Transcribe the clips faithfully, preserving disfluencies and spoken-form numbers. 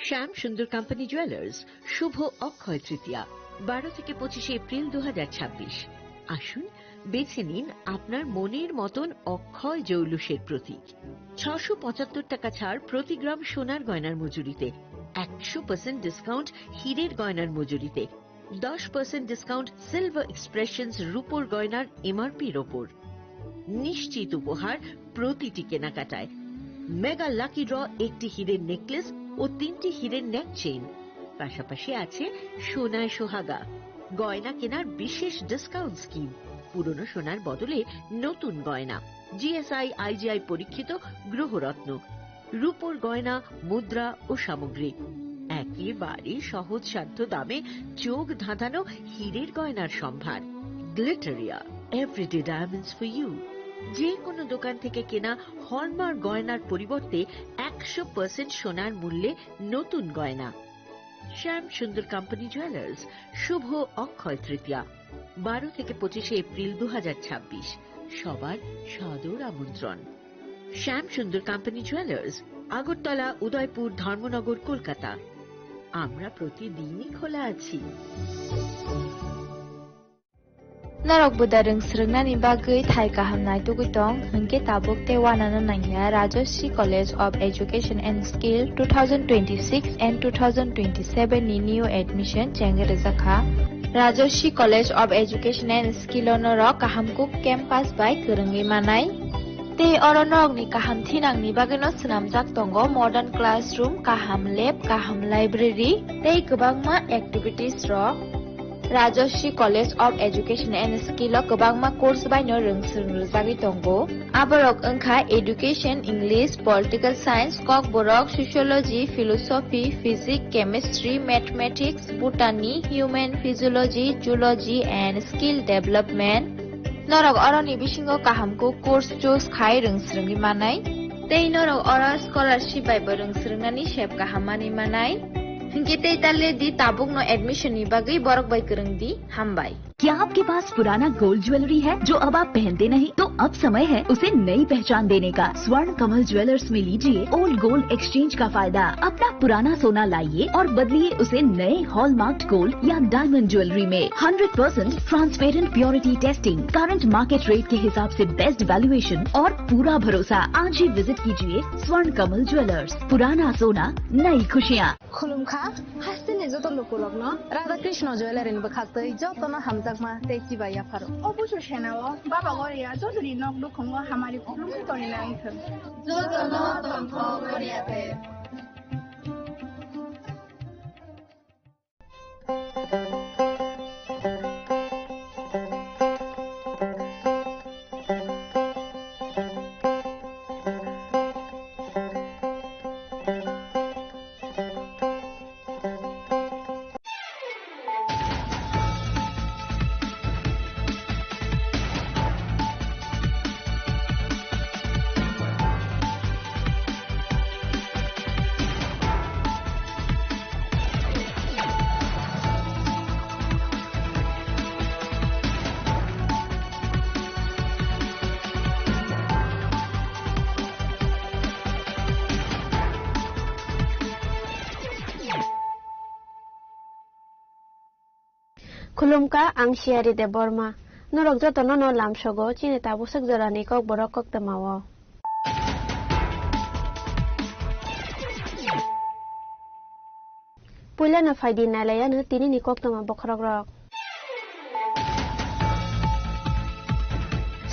শ্যাম সুন্দর company jewellers, শুভ অক্ষয় তৃতীয়া, বারো থেকে পঁচিশে এপ্রিল দু হাজার ছাব্বিশ। আসুন, বেছে নিন আপনার মনের মতন অক্ষয় জৌলুসের প্রতীক। ছশো পঁচাত্তর টাকা ছাড় প্রতি গ্রাম সোনার গয়নার মজুরিতে, একশো পার্সেন্ট ডিসকাউন্ট হীরের গয়নার মজুরিতে, দশ পার্সেন্ট ডিসকাউন্ট সিলভার এক্সপ্রেশনস রূপোর গয়নার এমআরপির ওপর। নিশ্চিত উপহার প্রতিটি কেনাকাটায়। মেগা লাকি ড্র, একটি হীরের নেকলেস ও তিনটি হীরের নেক চেইন। পাশাপাশি আছে সোনায় সোহাগা, গয়না কেনার বিশেষ ডিসকাউন্ট স্কিম, পুরনো সোনার বদলে নতুন গয়না, জিএসআই আইজিআই পরীক্ষিত গ্রহরত্ন, রূপোর গয়না, মুদ্রা ও সামগ্রী। একেবারে সহজসাধ্য দামে চোখ ধাঁধানো হীরের গয়নার সম্ভার। Glitteria, everyday diamonds for you. যে কোনো দোকান থেকে কেনা হলমার্ক গয়নার পরিবর্তে একশো পার্সেন্ট সোনার মূল্যে নতুন গয়না। শ্যাম সুন্দর কোম্পানি জুয়েলার্স, শুভ অক্ষয় তৃতীয়া, বারো থেকে পঁচিশে এপ্রিল দু হাজার ছাব্বিশ। সবার সাদর আমন্ত্রণ। শ্যাম সুন্দর কোম্পানি জুয়েলার্স, আগরতলা, উদয়পুর, ধর্মনগর, কলকাতা। আমরা প্রতিদিনই খোলা আছি। Norok buda rwng swrwngnani bagwi thai kaham naitugwi tong, hwnkhe tabuk tei uanano nangya Rajashree College of Education and Skill two thousand twenty-six and two thousand twenty-seven ni new admission chengwi rwjakha. Rajashree College of Education and Skill o norok kaham kuk campus bai kwrwngwi manai. Tei oro norokni kaham thinangni bagwino swnamjak tongo modern classroom, kaham lab, kaham library tei kwbangma activities rok. Rajashree College of Education and Skill o kwbangma course baino rwng swrwng rwjagwi tongo. Aborok wngkha Education, English, Political Science, Kokborok, Sociology, Philosophy, Physics, Chemistry, Mathematics, Botany, Human Physiology, Zoology and Skill Development. Norok oroni bisingo kaham kuk course choose khai rwng swrwngwi manai. Tei norok oro scholarship bai bo rwng swrwngnani sep kaham manwi manai. Hinkhe tei ta le di, tabukno admission ni bagwi borok bai kwrwng di. Hambai. क्या आपके पास पुराना gold jewellery है जो अब आप पहनते नहीं, तो अब समय है उसे नई पहचान देने का। स्वर्ण कमल ज्वेलर्स में लीजिए ओल्ड गोल्ड एक्सचेंज का फायदा। अपना पुराना सोना लाइए और बदलिए उसे नए हॉलमार्क्ड गोल्ड या डायमंड ज्वेलरी में। Hundred percent transparent purity testing, current market rate के हिसाब से बेस्ट वैल्यूएशन और पूरा भरोसा। आज ही विजिट कीजिए स्वर्ण कमल ज्वेलर्स। पुराना सोना, नई खुशियाँ। Khulumkha, hasteni joto lukurokno Radha Krishna Jewellery ni bwkhaktwi jotono hamjakma tei chibai yapharo. O busu senao Baba Goria jotoni nok nukhungo hamari khulumwi tongwi nangthwng. Jotono tongthok Goria te. Khulumkha, ang Siyari Debbarma. Norok jotono no lamsogo chini tabuk swk jorani kokborok koktwmao. Puilano phaidi nailaiyano tinini koktwma bokhorokrok.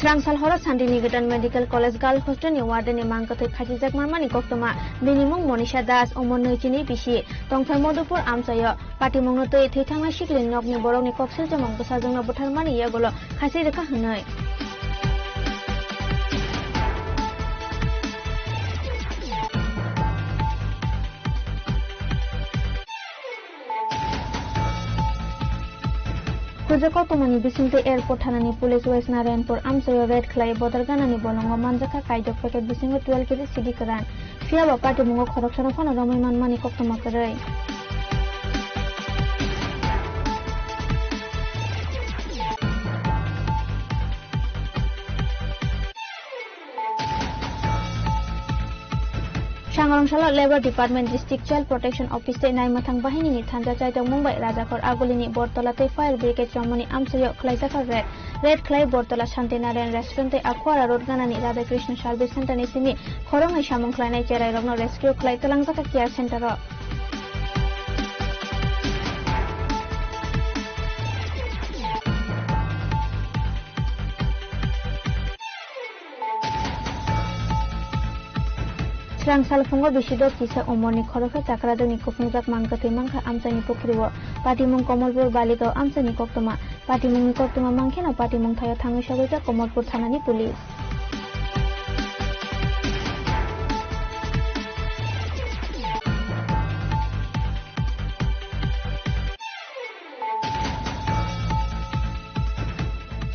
Srangsal horo Sandini Godan Medical College Girl Hostel ni warden ni mang kwthwi khachijak manmani koktwma. Bini mung Monisha Das, umor nwi chini bisi, tongthai Madhupur amchaio. Patimungno twi thwi thangna sikli nokni borokni kok silchomung bwsajwkno butharmani yagulo khasi rwkha hwnwi. Khujak koktwmani bisingtwi airport thanani police West Narayanpur amchaio raid khlai bodar ganani bolongo manjakha kaijak packet bisingo twelve kg sidi kwran. Phiya bo patimungo khoroksano phano romwi manmani koktwma kwrwi. Sangrong salo Labour Department District Child Protection Office tei naimwthang bahinini thansa chaitokmung bai Rajakhor Agulini Bortola tei Fire Brigade chomoni amchaio khlaijak raid. Raid khlai Bortola Shanti Narayan Restaurant tei Akhwara Road ganani Radha Krishna Service Center ni simi khoroknwi samung khlainai cherairokno rescue khlai twlangjak care center o. Srang salphungo bisi dot kisa umorni khoroksa chakradwkni kuphungjak mang kwthwi mankha amchaini pukhrio. Patimung Komolpur Baligao amchaini koktwma. Patimungni koktwma mangkheno patimung thaio thangwi sogwijak Komolpur thanani police.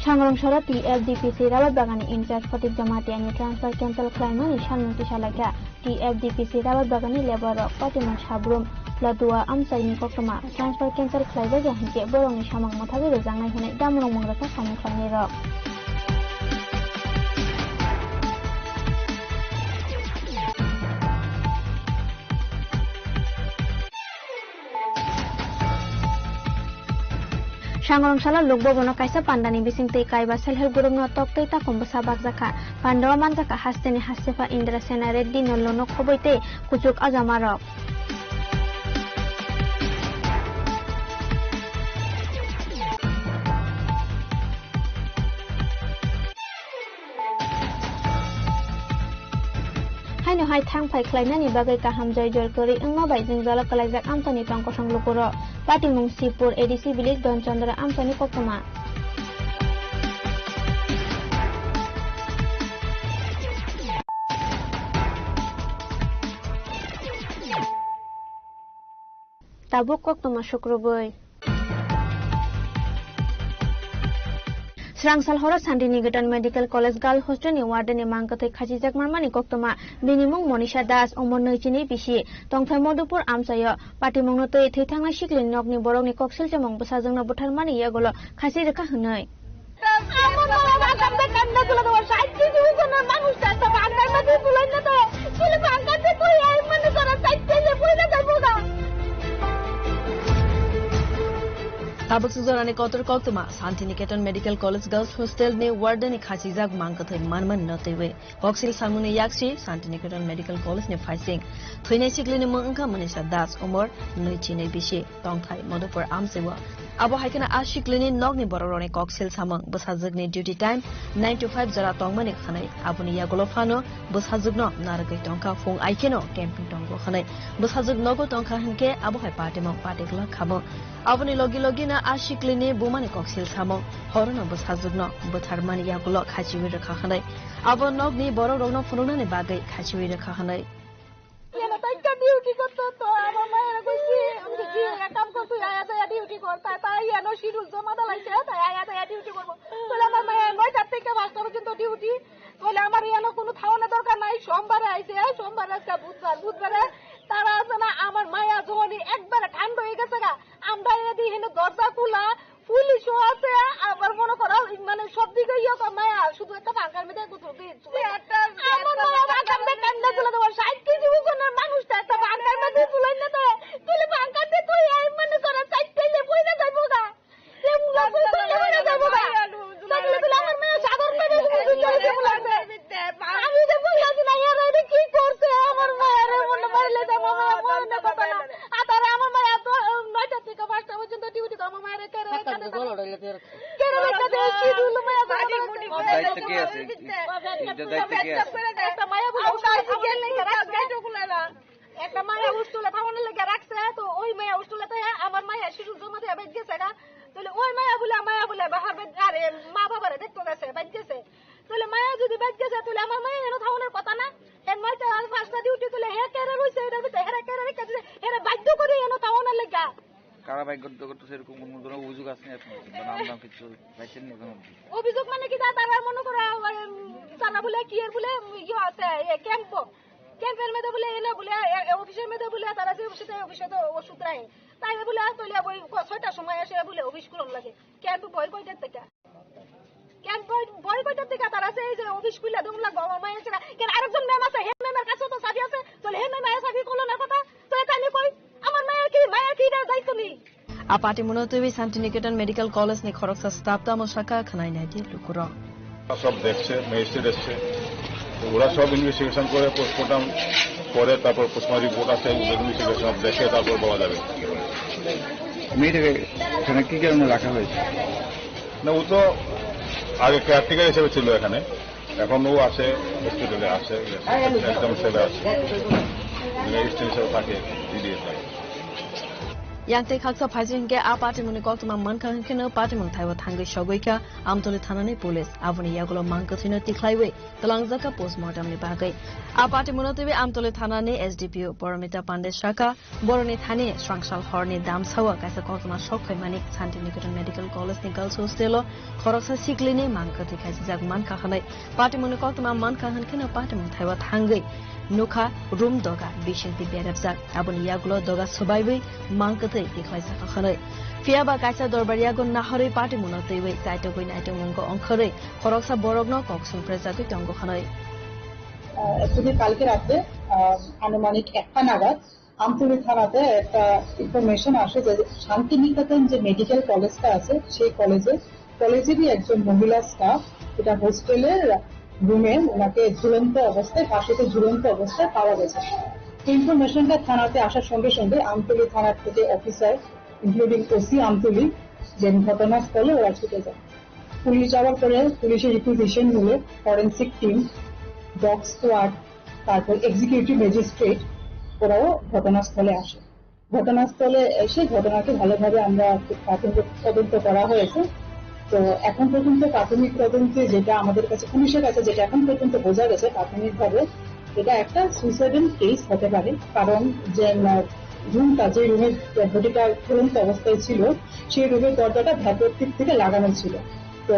Sangrong soro T F D P C Rabat Bagani in charge Pratik Jamatia ni transfer cancel khlaimani salmung tisalaikha. T F D P C Rabat Bagani labour rok patimung Sabrum Ladua amchaini koktwma transfer cancel khlaijak ya hinkhe borokni samung mwthagwi rwjaknai hwnwi damrung mung rwkha samung khlainairok. Sangrong salo Lok Bhavan o kaisa panda ni bising twi kaiba self help group no tok tei takhum bwsa bakjak kha. Panda o manjak kha hasteni hastepha Indra Sena Reddy no lono khoboi tei kuchuk ajama rok. Haino hai thang phai khlainani bagwi kaham joi jor kwrwi wngma bai jwngjalo kwlaijak amchaini tong kosong lukurok. Patimung Sipur A D C village Don Chandra amchaini koktwma. Tabuk koktwma sukrubwi. Srangsal horo Shantiniketan Medical College Girls Hostel ni warden ni mang kwthwi khachijak manmani koktwma. Bini mung Monisha Das, umor nwi chini bisi, tongthai Madhupur amchaio. Patimungno twi thwi thangnai sikli nokni borokni kok silchimung bwsajwkno butharmani yagulo khasi rwkha hwnwi. আমার বাবা বাগান দিয়ে কান্না তুলে দেবো, ষাট কেজি ওজনের মানুষটা একটা বাগান দিয়ে তুলে নিয়ে তো, তুলে বাগান দিয়ে তুই এই মনে করো, ষাট কেজি পড়ে যাবো গা। Tabuk sujorani kotor koktwma, Santiniketan Medical College Girls Hostel ni warden ni khachijak mang kwthwi manmani no twiwi. Koksil samungni yaksi Santiniketan Medical College ni phaising. Thwinai siklini mung wngkha Manisha Das, umor nwi chinwi bisi, tongthai Madhupur amchaio. Abo hai kheno a siklini nokni borokrokni koksil samung, bwsajwkni duty time nine to five jora tongmani khanai. Aboni yagulo phano bwsajwkno narwgwi tongkha, phung ai kheno camping tongo khanai. Bwsajwk nogo tongkha hinkhe abo hai patimung patigwlak khamung. Aboni logi logino a siklini bumani koksil samung, horono bwsajwkno bwtharmani yagulo khachiwi rwkha hwnwi. Abo nokni borokrokno phunuknani bagwi khachiwi rwkha hwnwi. Yana taikka duty korto to, ama mayara koisi, "Ji, ek kam kor, tui aya jaya duty kor." Tai, tai yano schedule joma dalaise, tai aya jaya duty korbo. Tole amar maya noita theke pasta porjonto duty. Tole amar yano kono thaona dorkar nai, sombare aise, sombare ajka budbar, budbare tara ase na, amar maya johoni ekbare thanda oye gese ga, amra edi heno dorja khula, পুলিশও আছে, আবার মনে করো, মানে, সব দিকে ইয়ে করে মায়া, শুধু একটা বাঙ্কার মধ্যে একটু ঢুকে দিচ্ছ। আমার মায়া বাঙ্কার মধ্যে কান্না তুলে দেবো, ষাট কেজি ওজনের মানুষটা একটা বাঙ্কার মধ্যে তুলে নিতে, তুলে বাঙ্কার দিয়ে তুই এই মনে করো, চারটে যে বই না যাইবো গা। এ মুলা কই তুলে বই না যাইবো গা। তাহলে তুলে আমার মায়া সাগর পেটে তুমি দুজন যাইবো লাগবে। আমি যে বুঝলাম না, এরা এটা কি করছে আমার মায়া রে, মনে মারলে তো আমার মায়া মরণের কথা না। আর তারা আমার মায়া তো, উম, নয়টা থেকে পাঁচটা পর্যন্ত ডিউটি তো আমার মায়ের কেড়ে রেখে দেয়। কেড়ে রেখে দেয়, কি রুল মায়া তো আমার মায়ের দায়িত্ব কে আছে? এটা দায়িত্ব কে আছে? একটা মায়া বলে, একটা মায়া উস্তুলে থামানোর লেগে রাখছে, তো ওই মায়া উস্তুলে তো আমার মায়া শিশু জমা দিয়ে বেঁচে গেছে গা। তাহলে ওই মায়া বলে, মায়া বলে বাহার বেঁচে, আরে মা বাবারে দেখতে গেছে, বেঁচে গেছে। তাহলে মায়া যদি বেঁচে গেছে, তাহলে আমার মায়া এনে থামানোর কথা না। এর নয়টা আর পাঁচটা ডিউটি তুলে হে কেড়ে রইছে, এটা তো হেরা কেড়ে রেখে দিছে, হেরা বাধ্য করে এনে থামানোর লেগে। কারা বাধ্য করতেছে এরকম কোনো ধরনের অভিযোগ আছে আপনার? বা নাম দাম কিছু পাইছেন নি এখনো অবধি? অভিযোগ মানে কি, তা-, তারা মনে করে, উম, তারা বলে কি এর বলে, উম, ইয়ে আছে, এ, ক্যাম্প, ক্যাম্পের মধ্যে বলে এনে বলে, এ, এ, অফিসের মধ্যে বলে তারা যে অফিসে, অফিসে তো ওষুধ রাখে। তাই বলে, তাহলে ওই ক-, ছয়টার সময় এসে বলে অফিস খুলন লাগে। ক্যাম্প বয় কয়টার থেকে? ক্যাম্প বয়, বয় কয়টার থেকে? তারা আছে এই যে অফিস খুলে দম লাগবো, আমার মায়ের ছেড়া। কেন আরেকজন ম্যাম আছে, হে ম্যামের কাছেও তো চাবি আছে, তাহলে হে A patimungno twiwi Santiniketan Medical College ni khoroksa staff tamo sakha khwnai naidi lukurok. সব দেখছে, ম্যাজিস্ট্রেট এসছে, তো ওরা সব ইনভেস্টিগেশন করে, পোস্টমর্টম করে, তারপর পোস্টমর্টম রিপোর্ট আছে, ওদের ইনভেস্টিগেশন সব দেখে তারপর বলা যাবে। মেয়েটাকে এখানে কি কারণে রাখা হয়েছে? না, ও তো আগে কেয়ারটেকার হিসেবে ছিল এখানে, এখন ও আছে, হসপিটালে আছে, একদম সেবা আছে, স্টেশন হিসেবে থাকে, দিদি থাকে। Yang tei khaksa phaising hinkhe a patimungni koktwma mankha hinkheno patimung thaibo thangwi sogwi kha Amtoli thanani police. Aboni yagulo mang kwthwino tikhlaiwi twlangjakha postmortem ni bagwi. A patimungno twiwi Amtoli thanani S D P O Paramita Pandey sakha, borokni thani srangsal horni damsao kaisa koktwma sok phaimani Santiniketan Medical College ni Girls Hostel o khoroksa siklini mang kwthwi khaisijak mankha hwnwi. Patimungni koktwma mankha hinkheno patimung thaibo thangwi nukha room doga bisingtwi berepjak. Aboni yagulo doga swbaiwi mang kwthwi tikhlaijak hwnwi. Phiyaba kaisa dorbar yago nahorwi patimungno twiwi kaitogwi naitukmungo ongkhorwi khoroksa borokno kok songprejagwi tongo hwnwi. আহ, অ্যাকচুয়ালি কালকে রাতে, আহ, আনুমানিক একটা নাগাদ আমতলী থানাতে একটা ইনফরমেশন আসে যে শান্তিনিকেতন যে মেডিকেল কলেজটা আছে, সেই কলেজে, কলেজেরই একজন মহিলা স্টাফ, এটা হোস্টেলের রুমে ওনাকে ঝুলন্ত অবস্থায়, ফাঁসিতে ঝুলন্ত অবস্থায় পাওয়া গেছে। এই ইনফরমেশনটা থানাতে আসার সঙ্গে সঙ্গে আমতলী থানার থেকে অফিসার, ইনক্লুডিং ওসি আমতলী, যে ঘটনাস্থলে ওরা ছুটে যায়। পুলিশ যাওয়ার পরে পুলিশের রিকুইজিশন মূলে ফরেন্সিক টিম, ডগ স্কোয়াড, তারপর এক্সিকিউটিভ ম্যাজিস্ট্রেট, ওরাও ঘটনাস্থলে আসে। ঘটনাস্থলে এসে ঘটনাকে ভালোভাবে আমরা প্রাথমিক তদন্ত করা হয়েছে। তো এখন পর্যন্ত প্রাথমিক তদন্তে যেটা আমাদের কাছে, পুলিশের কাছে যেটা এখন পর্যন্ত বোঝা গেছে প্রাথমিকভাবে, এটা একটা সুইসাইডাল কেস হতে পারে, কারণ যে, আহ, রুমটা, যে রুমের ডেড বডিটা ঝুলন্ত অবস্থায় ছিল, সেই রুমের দরজাটা ভেতর দিক থেকে লাগানো ছিল। তো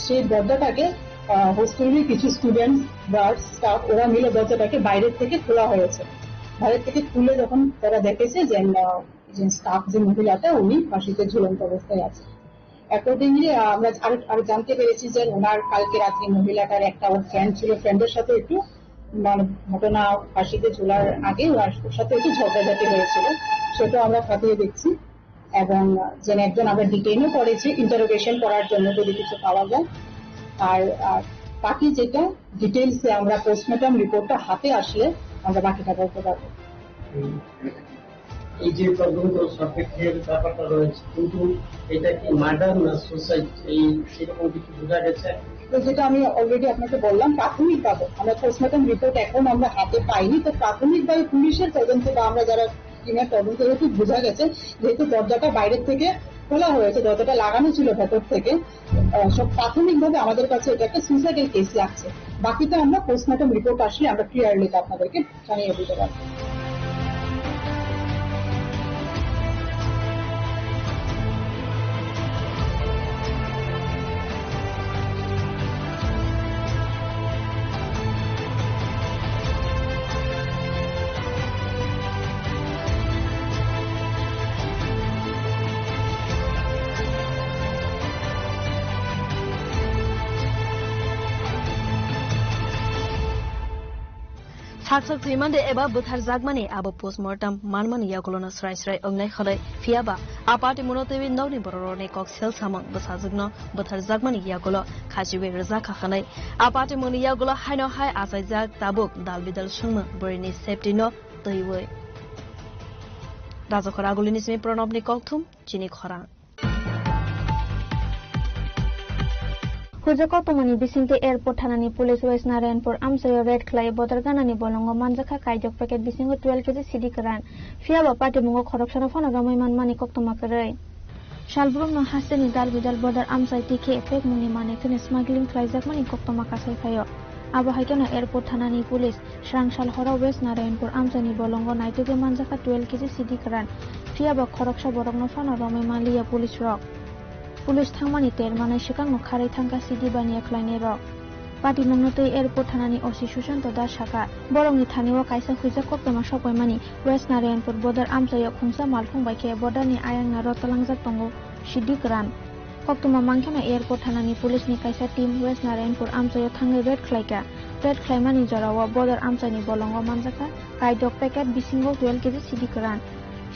সেই দরজাটাকে, আহ, হোস্টেলের কিছু স্টুডেন্টস, গার্ডস, স্টাফ, ওরা মিলে দরজাটাকে বাইরের থেকে খোলা হয়েছে। বাইরের থেকে খুলে যখন তারা দেখেছে যে, আহ, যে স্টাফ, যে মহিলাটা, উনি ফাঁসিতে ঝুলন্ত অবস্থায় আছে। অ্যাকর্ডিংলি, আহ, আমরা আরো, আরো জানতে পেরেছি যে ওনার কালকে রাত্রে মহিলাটার একটা ওর ফ্রেন্ড ছিল, ফ্রেন্ডের সাথে একটু, মানে, ঘটনা, ফাঁসিতে ঝোলার আগে ওনার, ওর সাথে একটু ঝগড়াঝাটি হয়েছিল, সেটা আমরা খতিয়ে দেখছি। এবং যে একজন আমরা ডিটেইনও করেছি ইন্টারোগেশন করার জন্য, যদি কিছু পাওয়া যায়। আর, আর বাকি যেটা ডিটেইলসে আমরা পোস্টমর্টম রিপোর্টটা হাতে আসলে আমরা বাকিটা বলতে পারবো। এই যে তদন্ত সাপেক্ষের ব্যাপারটা রয়েছে, কিন্তু এটা কি মার্ডার না সুসাইড, এই সেরকম কিছু বোঝা গেছে? তো যেটা আমি অলরেডি আপনাকে বললাম, প্রাথমিকভাবে আমরা পোস্টমর্টম রিপোর্ট এখন আমরা হাতে পাইনি, তো প্রাথমিকভাবে পুলিশের তদন্ত বা আমরা যারা টিমের তদন্ত, যেহেতু বোঝা গেছে, যেহেতু দরজাটা বাইরের থেকে খোলা হয়েছে, দরজাটা লাগানো ছিল ভেতর থেকে, আহ, সব প্রাথমিকভাবে আমাদের কাছে এটা একটা সুইসাইডাল কেস লাগছে। বাকিটা আমরা পোস্টমর্টম রিপোর্ট আসলে আমরা ক্লিয়ারলি আপনাদেরকে জানিয়ে দিতে পারবো। Saksak thwimani eba bwtharjakmani abo postmortem manmani yagulono srai srai wngnai hwnwi, phiyaba a patimungno twiwi nokni bororokni kok sel samung bwsajwkno bwtharjakmani yagulo khachiwi rwjakha hwnwi. A patimungni yagulo haino hai achaijak tabuk dal bidal swngmung bwrwini safety no twiwi. Rajakhor Agulini simi Pranobni kokthum chini khorang. Huijak koktwmani bisingtwi airport thanani police West Narayanpur amchaio raid khlai bodor ganani bolongo manjakha kaijok packet bisingo twelve K G sidi kwran. Phiyaba patimungo khoroksano phano romwi manmani koktwma kwrwi. Salbrumno hasteni dal bidal bodor amchai tikhe pekmungni manwi kheno smuggling khlaijakmani koktwma kasai phaio. Abo hai kheno airport thanani police srangsal horo West Narayanpur amchaini bolongo naitugwi manjakha twelve K G sidi kwran. Phiyaba khoroksa borokno phano romwi manliya police rok. Police thangmani termanai swkangno kharwi thangkha sidi baniya khlainairok. Patimungno twi airport thanani O C Susanto Das sakha, borokni thanio kaisa huijak koktwma sokbaimani West Narayanpur bodor amchaio khungsa malkhung bai khe bodorni ayang naro twlangjak tongo sidi kwran. Koktwma mankheno airport thanani police ni kaisa team West Narayanpur amchaio thangwi raid khlaikha. Raid khlaimani jorao bodor amchaini bolongo manjakha kaidok packet bisingo twelve K G sidi kwran.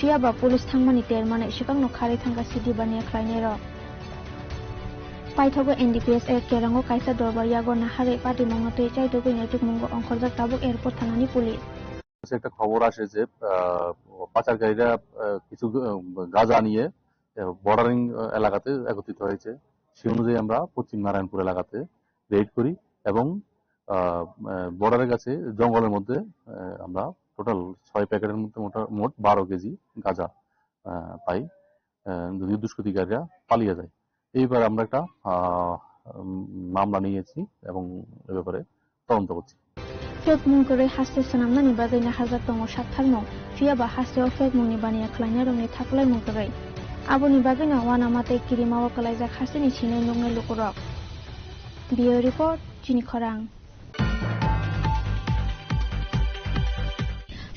Phiya ba police thangmani termanai swkangno kharwi thangkha sidi baniya khlainairok. Paithago N D P S A Kerango kaisa dorbar yago naharwi patimungno twi chaitugwi naitukmungo ongkhorjak tabuk airport thanani police. কাছে একটা খবর আসে যে আহ, পাচারকারীরা আহ, কিছু গ- গাঁজা নিয়ে বর্ডারিং এলাকাতে একত্রিত হয়েছে। সেই অনুযায়ী আমরা পশ্চিম নারায়ণপুর এলাকাতে রেড করি এবং আহ, আহ, বর্ডারের কাছে জঙ্গলের মধ্যে আহ, আমরা টোটাল ছয় প্যাকেটের মধ্যে মোটা- মোট বারো কেজি গাঁজা আহ, পাই। আহ, যদিও দুষ্কৃতিকারীরা পালিয়ে যায়। এই ব্যাপারে আমরা একটা আহ, উম, মামলা নিয়েছি এবং এ ব্যাপারে তদন্ত করছি। Fake mung kwrwi haste swnamnani bagwi naharjak tongo saktharmung, phiya ba hasteo fake mungni baniya khlainairokni thaplaimung kwrwi. Aboni bagwino uanama tei kirimao kwlaijak hasteni sinai nuknai lukurok. Bureau Report, Chini Khorang.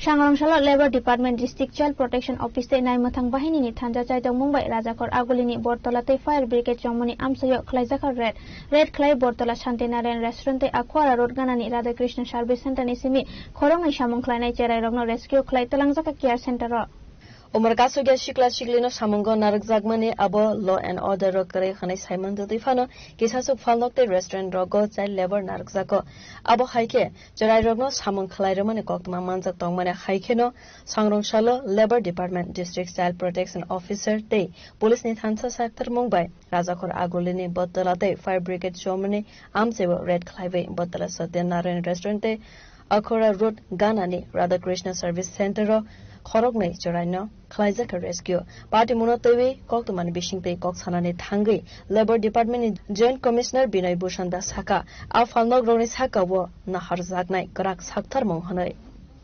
Sangrong salo Labour Department District Child Protection Office tei naimwthang bahinini thanja chaitokmung bai Rajakhor Agulini Bortola tei Fire Brigade chongmani amchaio khlaijakha raid. Raid khlai Bortola Shanti Narayan Restaurant tei Akhwara Road ganani Radha Krishna Service Center ni simi khoroknwi samung khlainai cherairokno rescue khlai twlangjakha care center o. Umar kasugya sikla siklino samungo narwkjakmani abo law and order rok kwrwi hwnwi saimantwtwi phano kisasuk phalnok tei restaurant rogo child labour narwkjago. Abo hai khe cherairokno samung khlai rwmani koktwma manjak tongmani hai kheno sangrong salo Labour Department District Child Protection Officer tei police ni thansa saktharmung bai Rajakhor Agulini Bottola tei Fire Brigade chomani amchaibo raid khlaiwi Bottola Satya Narayan Restaurant tei Akhora Road ganani Radha Krishna Service Center o khoroknwi cheraino khlaijak rescue. Party muno twiwi koktwmani bisingtwi kok sanani thangwi Labour Department ni Joint Commissioner Binoy Bhushan Das sakha, a phalnokrokni sakao naharjaknai kwrak saktharmung hwnwi.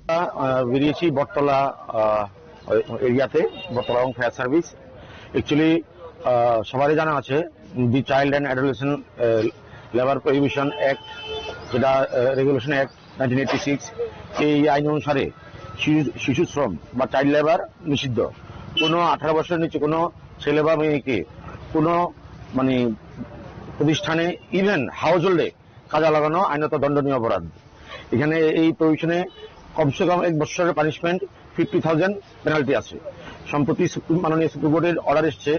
আহ, বেরিয়েছি বটতলা, আহ, এরিয়াতে, বটতলা এবং fire service. Actually, আহ, সবারই জানা আছে, the child and adolescent, uh, labour prohibition act, যেটা, uh, regulation act nineteen eighty six, এই আইন অনুসারে শিশু, শিশু শ্রম বা চাইল্ড লেবার নিষিদ্ধ। কোনো আঠারো বছরের নিচে কোনো ছেলে বা মেয়েকে কোনো, মানে, প্রতিষ্ঠানে, ইভেন হাউস হোল্ডে কাজে লাগানো আইনত দণ্ডনীয় অপরাধ। এখানে এই প্রভিশনে কমসে কম এক বছরের পানিশমেন্ট, ফিফটি থাউজেন্ড পেনাল্টি আছে। সম্প্রতি সুপ্রিম, মাননীয় সুপ্রিম কোর্টের অর্ডার এসছে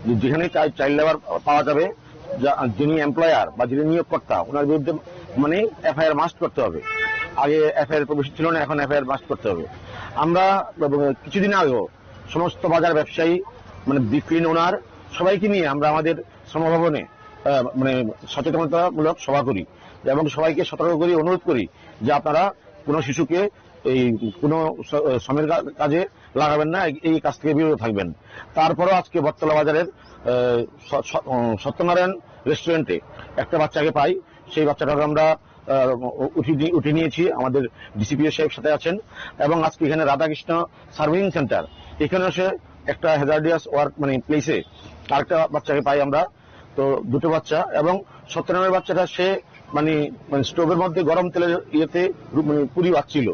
যে যেখানে চাই-, চাইল্ড লেবার পাওয়া যাবে, যা-, যিনি এমপ্লয়ার বা যিনি নিয়োগকর্তা, ওনার বিরুদ্ধে মানে এফআইআর মাস্ট করতে হবে। আগে এফআইআর প্রভিশন ছিল না, এখন এফআইআর মাস্ট করতে হবে। আমরা, এবং কিছুদিন আগেও সমস্ত বাজার ব্যবসায়ী, মানে বিক্রিন ওনার, সবাইকে নিয়ে আমরা আমাদের শ্রমভবনে, আহ, মানে সচেতনতামূলক সভা করি এবং সবাইকে সতর্ক করি, অনুরোধ করি যে আপনারা কোনো শিশুকে এই কোনো স-, শ্রমের কা-, কাজে লাগাবেন না, এই, এই কাজ থেকে বিরত থাকবেন। তারপরও আজকে বটতলা বাজারের, আহ, স-, স-, উম, সত্যনারায়ণ রেস্টুরেন্টে একটা বাচ্চাকে পাই, সেই বাচ্চাটাকে আমরা, আহ, উঠে দি-, উঠে নিয়েছি, আমাদের ডিসিপিও সাহেব সাথে আছেন এবং আজকে এখানে রাধাকৃষ্ণ সার্ভিং সেন্টার, এখানে এসে একটা হ্যাজার্ডিয়াস ওয়ার্ক মানে প্লেসে আরেকটা বাচ্চাকে পাই আমরা, তো দুটো বাচ্চা এবং সত্যনারায়ণের বাচ্চাটা সে মানে, মানে স্টোভের মধ্যে গরম তেলের ইয়েতে রু-, মানে পুরি ভাজছিল।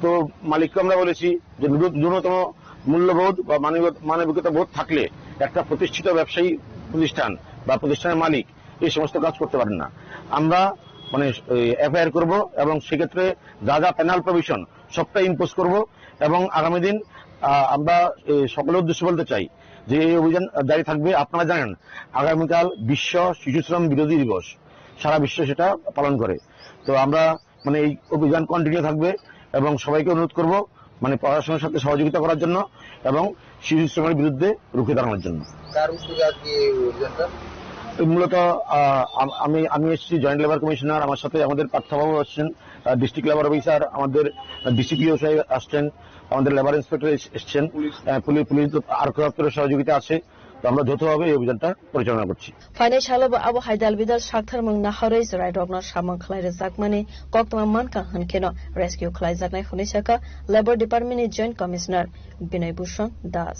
তো মালিককে আমরা বলেছি যে ন্যূন-, ন্যূনতম মূল্যবোধ বা মানবিক-, মানবিকতা বোধ থাকলে একটা প্রতিষ্ঠিত ব্যবসায়ী প্রতিষ্ঠান বা প্রতিষ্ঠানের মালিক এই সমস্ত কাজ করতে পারেন না। আমরা মানে এফআইআর করব এবং সেক্ষেত্রে যা যা পেনাল প্রভিশন সবটা ইম্পোজ করব এবং আগামী দিন, আহ, আমরা এই সকলের উদ্দেশ্যে বলতে চাই যে এই অভিযান জারি থাকবে। আপনারা জানেন আগামীকাল বিশ্ব শিশু শ্রম বিরোধী দিবস, সারা বিশ্ব সেটা পালন করে। তো আমরা মানে এই অভিযান কন্টিনিউ থাকবে এবং সবাইকে অনুরোধ করব মানে প্রশাসনের সাথে সহযোগিতা করার জন্য এবং শিশু শ্রমের বিরুদ্ধে রুখে দাঁড়ানোর জন্য। কার উদ্যোগে আজকে এই অভিযানটা? এই মূলত, আহ, আম-, আমি, আমি এসেছি জয়েন্ট লেবার কমিশনার, আমার সাথে আমাদের পার্থবাবু আসছেন, আহ, ডিস্ট্রিক্ট লেবার অফিসার, আমাদের ডিসিপিও সাহেব আসছেন, আমাদের লেবার ইন্সপেক্টর এস-, এসছেন, পুলিশ। আহ, পুলি-, পুলিশ দপ-, আরক্ষা দপ্তরের সহযোগিতা আছে। তো আমরা যৌথভাবে এই অভিযানটা পরিচালনা করছি। Phainai salo bo abo hai dal bidal saktharmung naharwi chwrairokno samung khlai rwjakmani koktwma mankha hwn kheno rescue khlaijaknai hwnwi sakha Labour Department ni Joint Commissioner Binoy Bhushan Das.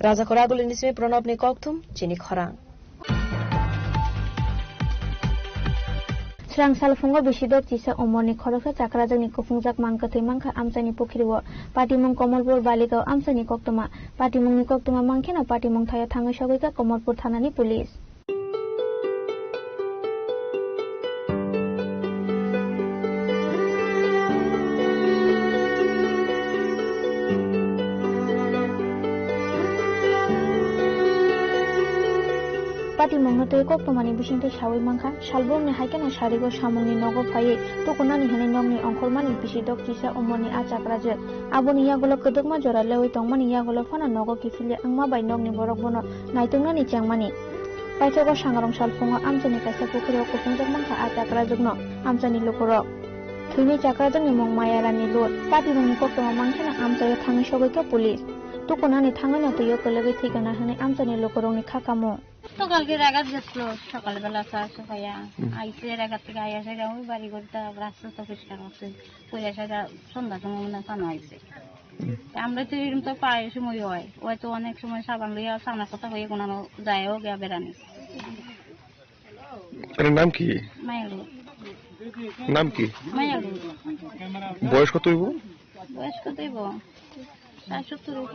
Rajakhor Agulini simi Pranabni kokthum, Chini Khorang. Srang salphungo bisi dok chisa umorni khoroksa chakrajakni kuphungjak mang kwthwi mankha amchaini pukhrio. Patimung Komolpur Baligao amchaini koktwma. Patimungni koktwma mangkheno patimung thaio thangwi sogwikha Komolpur thanani police. Patimungno twi koktwmani bisingtwi saui mankha, salbrumni hai kheno sarigo samungni nogo phaiwi tukunani hwnwi nokni ongkhormani bisi dok kisa umorni a chakrajwk. Aboni yagulo kwdwkma jora leui tongmani yagulo phano nogo kiphilya wngma bai nokni borok bono naituknani chengmani. Paithago sangrong salphungo amchaini kaisa pukhrio kuphungjak mankha a chakrajwkno amchaini lukurok. Thwini chakrajwkni mung Mayarani Lut. Patimungni koktwma mankheno amchaio thangwi sogwikha police. Tukunani thangwino twio kwlwgwi thwikha na hwnwi amchaini lukurokni kha kamo. সকালকে রাগাত গেছিল, সকালবেলা চা চা খাইয়া হুম। আইসে, রাগাত থেকে আইয়া সেটা ওই বাড়ি করতে রাস্তা তো পরিষ্কার করছে, কইয়া সেটা সন্ধ্যা সময় মনে হয় কানো আইসে। হুম। তা আমরা তো এরকম তো প্রায় সময় হয়, হয়তো অনেক সময় সাবান লইয়া সামনে কথা হয়ে কোনো যায়ও গিয়া বেড়ানি। এর নাম কি? মায়ালু। নাম কি? মায়ালু। বয়স কত হইব? বয়স কত হইব? ষাট সত্তর হইব।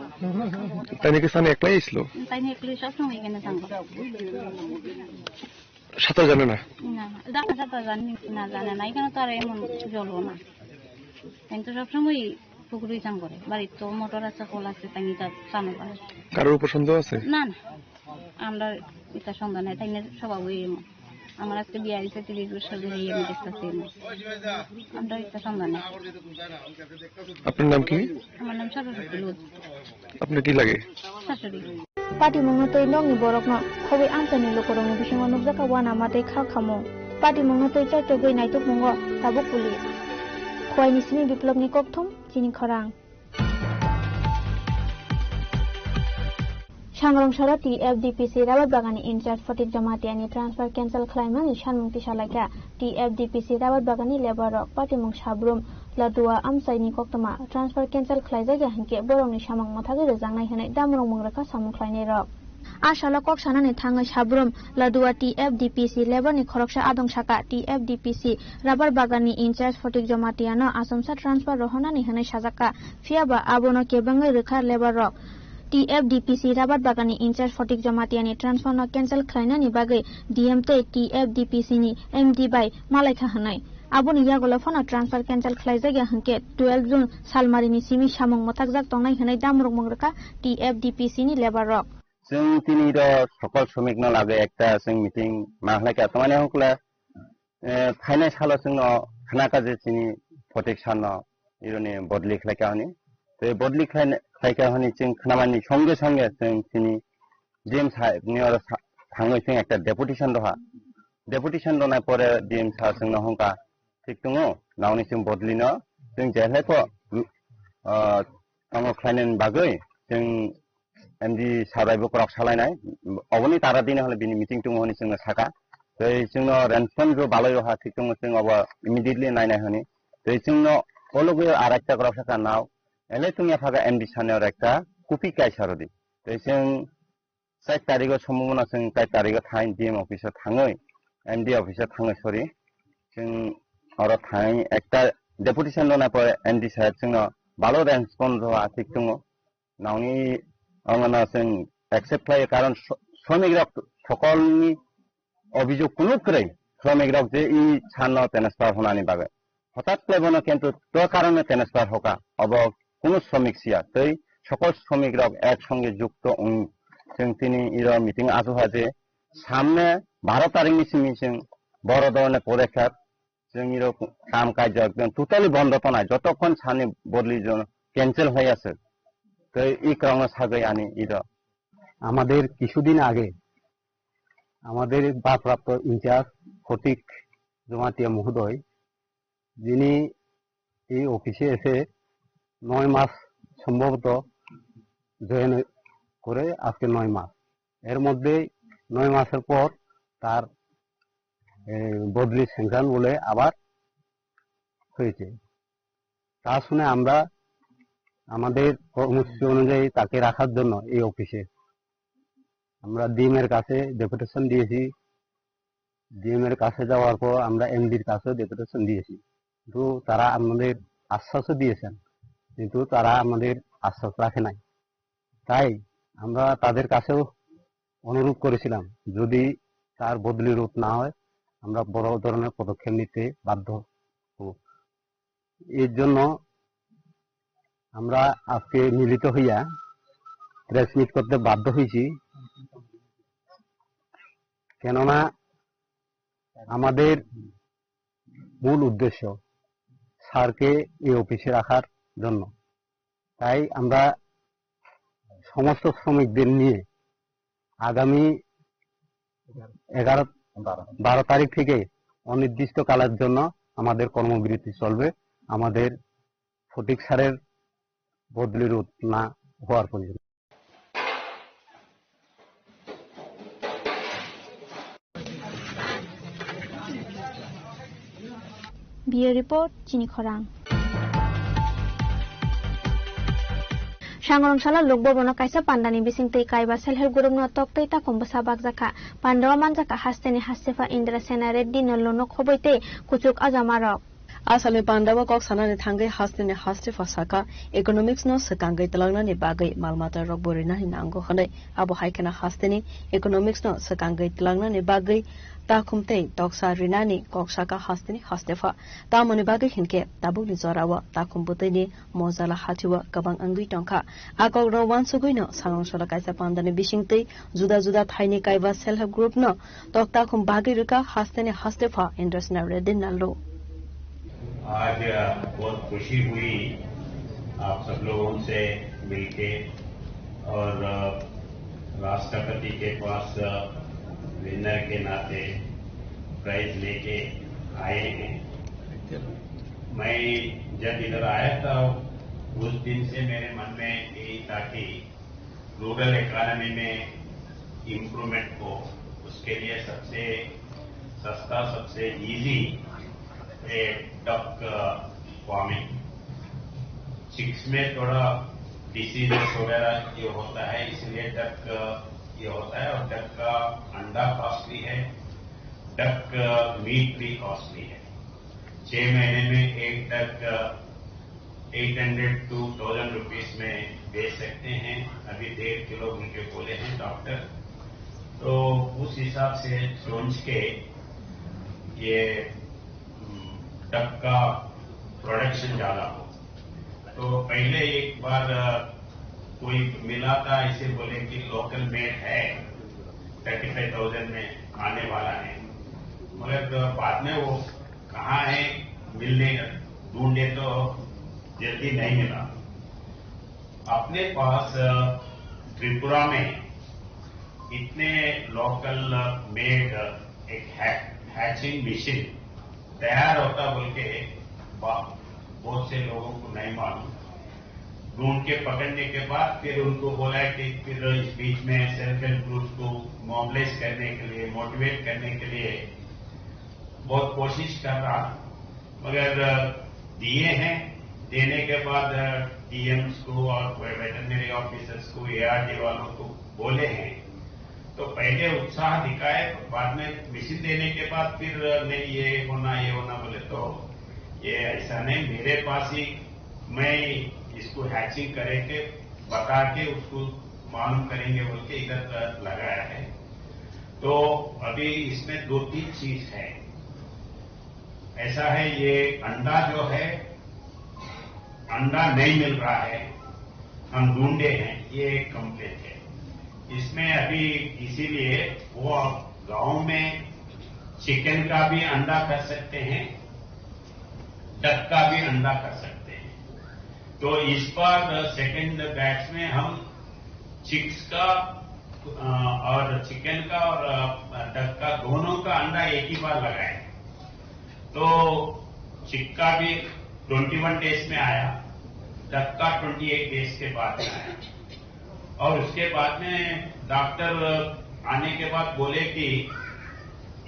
তাই নাকি সামনে একলাই আইছিল? তাই নিয়ে একলাই সবসময় এখানে থাকবো। সাঁতার জানে না? না, না, জানে সাঁতার জানে না, জানে না। এখানে তো আর এমন জলও না। কিন্তু সবসময় পুকুরেই চান করে। বাড়ির তো মোটর আছে, কল আছে, তাই নিয়ে তার চান করে। কারোর উপর সন্দেহ আছে? না, না। আমরা এটা সন্দেহ নাই, তাই নিয়ে স্বভাবই এমন। আমার আজকে বিয়ে হয়েছে তিরিশ বছর ধরে, এই আমি দেখতেছি না। আমরা এটা সন্দেহ নাই। আপনার নাম কি? আমার নাম সরস্বতী লুজ। আপনার কি লাগে? শাশুড়ি। Patimungno twi nokni borokno khobwi amchaini lukurokni bisingo nukjakha uanama tei kha khamung. Patimungno twi chaitogwi naitukmungo tabuk police. Khowaini simi Biplobni kokthum, chini khorang. Sangrong sara T F D P C Rabat Bagani in charge Photik Jamatia ni transfer cancel khlaimani sanmung tisalaikha T F D P C Rabat Bagani labour rok. Patimung Sabrum Ladua amchaini koktwma transfer cancel khlaijakya hinkhe borokni samung mwthagwi rwjaknai hwnwi damrung mung rwkha samung khlainai rok. A salo kok sanani thangwi Sabrum Ladua T F D P C labour ni khoroksa adong saka T F D P C Rabar Bagan ni in charge Photik Jamatia no Achomsa transfer rohornani hwnwi sajakha, phiyaba abono kebengwi rwkha labour rok. T F D P C Rabar Bagan ni in charge Photik Jamatia ni transfer no cancel khlainani bagwi D M tei T F D P C ni M D bai malaikha hwnwi. Aboni yagulo phano transfer cancel khlaijakya hwnkhe twelve June salmari ni simi samung mwthakjak tongnai hwnwi damrung mung rwkha T F D P C ni labour rok. Chwng tini ro sokol shomik no lage ekta chwng meeting ma khlai ka, tamani hokla, eh, phainai salo chwng no khna ka je chini Photik sir no ironi bodli khlai ka hwnwi. Tei bodli khlai, khlai ka hwnwi chwng khnamani songe songe chwng chini D M sir ni oro sa-, thangwi chwng ekta deputation roha. Deputation ronai pore D M sir chwng no hongka, "Thik tongo, naoni chwng bodli no chwng je hai pho, ah, tamo khlainani bagwi chwng M D sir bai bo kwrwk salainai." Oboni tara dini hwnle bini meeting tongo hwnwi chwngno saka. Tei chwngno response bo balai roha, "Thik tongo, chwng obo immediately nainai," hwnwi. Tei chwngno o logi ar ekta kwrwk saka, "Nao ele tungya phaga M D sir ni oro ekta copy kaisa rwdi." Tei chwng char tarigo sombhabona chwng char tarigo thang D M office o thangwi, M D office o thangwi, sorry, chwng oro thang ekta deputation rwnai pore M D sir chwngno balo response roha, "Thik tongo." Naoni ongno chwng accept khlai, karon so-, sromik rok sokolni obhijog kunu kwrwi, sromik rok je i sanno transfer honani bagwi. Hotat khlai bono kintu to karone transfer hoka, obo kunu sromik siya, tei sokol sromik rok ek songe jukto wng. Chwng tini iro meeting achuha je samne baro tarikni simi chwng boro dhoroner podokkhep, chwng iro kam kajak totally bondo tonai, jotokhon sani bodli jon cancel hoi aswk. Tei i kwrwngno sagwi ani iro. আমাদের কিছুদিন আগে আমাদের ভারপ্রাপ্ত ইনচার্জ ফটিক জমাতিয়া মহোদয়, যিনি এই অফিসে এসে নয় মাস সম্ভবত জয়েন করে, আজকে নয় মাস। এর মধ্যে নয় মাসের পর তার, এ, বদলি স্যাংশন বলে আবার হয়েছে। তা শুনে আমরা আমাদের কর্মসূচি অনুযায়ী তাকে রাখার জন্য এই অফিসে আমরা ডিএম এর কাছে ডেপুটেশন দিয়েছি। ডিএম এর কাছে যাওয়ার পর আমরা এমডির কাছেও ডেপুটেশন দিয়েছি, কিন্তু তারা আমাদের আশ্বাসও দিয়েছেন, কিন্তু তারা আমাদের আশ্বাস রাখে নাই। তাই আমরা তাদের কাছেও অনুরোধ করেছিলাম, যদি তার বদলি রোধ না হয়, আমরা বড় ধরনের পদক্ষেপ নিতে বাধ্য হব। এর জন্য আমরা আজকে মিলিত হইয়া প্রেস মিট করতে বাধ্য হয়েছি। কেননা আমাদের মূল উদ্দেশ্য স্যারকে এই অফিসে রাখার জন্য। তাই আমরা সমস্ত শ্রমিকদের নিয়ে আগামী এগারো, বারো তারিখ থেকে অনির্দিষ্ট কালের জন্য আমাদের কর্মবিরতি চলবে, আমাদের ফটিক স্যারের বদলি রোধ না হওয়ার পর্যন্ত। Bureau Report, Chini Khorang. Sangrong salo Lok Bhavan o kaisa pandani bising twi kaiba self help group no tok tei takhum bwsa bakjakha. Panda o manjakha hasteni hastepha Indra Sena Reddy no luno khobwi tei kuchuk ajamarok. A salni panda o kok sanani thangwi hasteni hastepha sakha, economics no swkangwi twlangnani bagwi mal mata rok bo rinani nango hwnwi. Abo hai kheno hasteni economics no swkangwi twlangnani bagwi takhum tei toksa rinani kok sakha hasteni hastepha. Tamoni bagwi hinkhe tabukni jorao takhum bwtwini mojala hathio kwbang wngwi tongkha. A kokrok wansugwino Sangrong salo kaisa pandani bisingtwi juda juda thaini kaiba self help group no tok takhum bagwi rwkha hasteni hastepha Indra Sena Reddy Nallo. आज, अ, बहुत खुशी हुई आप सब लोगों से मिलके और, अ, राष्ट्रपति के पास, अ, विनर के नाते प्राइज लेके आए हैं। मैं जब इधर आया था, उस दिन से मेरे मन में यही था कि रूरल इकोनॉमी में इम्प्रूवमेंट हो, उसके लिए सबसे सस्ता, सबसे इजी डक फार्मिंग। चिक्स में थोड़ा डिसीजेस वगैरह ये होता है, इसलिए डक ये होता है, और डक का अंडा कॉस्टली है, डक मीट भी कॉस्टली है। छह महीने में एक duck eight hundred two thousand rupees में बेच सकते हैं। अभी डेढ़ किलो मुझे बोले हैं डॉक्टर, तो उस हिसाब से सोच के ये, हम्म, डक का प्रोडक्शन ज्यादा हो। तो पहले एक बार, अ, कोई मिला था, ऐसे बोले कि लोकल मेड है, थर्टी फाइव थाउजेंड में आने वाला है, मगर तो बाद में वो कहाँ है, मिलने का, ढूंढे तो जल्दी नहीं मिला। अपने पास, अ, त्रिपुरा में इतने लोकल मेड एक है, हैचिंग मशीन तैयार होता बोल के बा-, बहुत से लोगों को नहीं मालूम। ढूंढ के पकड़ने के बाद फिर उनको बोला कि फिर इस बीच में सेल्फ हेल्प ग्रुप को मोबिलाइज करने के लिए, मोटिवेट करने के लिए बहुत कोशिश कर रहा, मगर, अ, दिए हैं। देने के बाद, अ, डीएम्स को और वेटरनरी ऑफिसर्स को, एआरडी वालों को बोले हैं, तो पहले उत्साह दिखाए, बाद में मशीन देने के बाद फिर, अ, नहीं, ये होना, ये होना बोले, तो ये ऐसा नहीं। मेरे पास ही, मैं इसको हैचिंग करके, बता के, उसको मालूम करेंगे बोल के इधर, अ, लगाया है। तो अभी इसमें दो तीन चीज है। ऐसा है, ये अंडा जो है, अंडा नहीं मिल रहा है, हम ढूंढे हैं, ये एक कंप्लेंट है। इसमें अभी इसीलिए वो गांव में चिकन का भी अंडा कर सकते हैं, डक का भी अंडा कर सकते हैं। तो इस बार सेकंड बैच में हम चिक्स का, अ, और चिकन का और, अ, डक का, दोनों का अंडा एक ही बार लगाए। तो चिक का भी ट्वेंटी वन डेज में आया, डक का ट्वेंटी एट डेज के बाद में आया। और उसके बाद में डॉक्टर आने के बाद बोले कि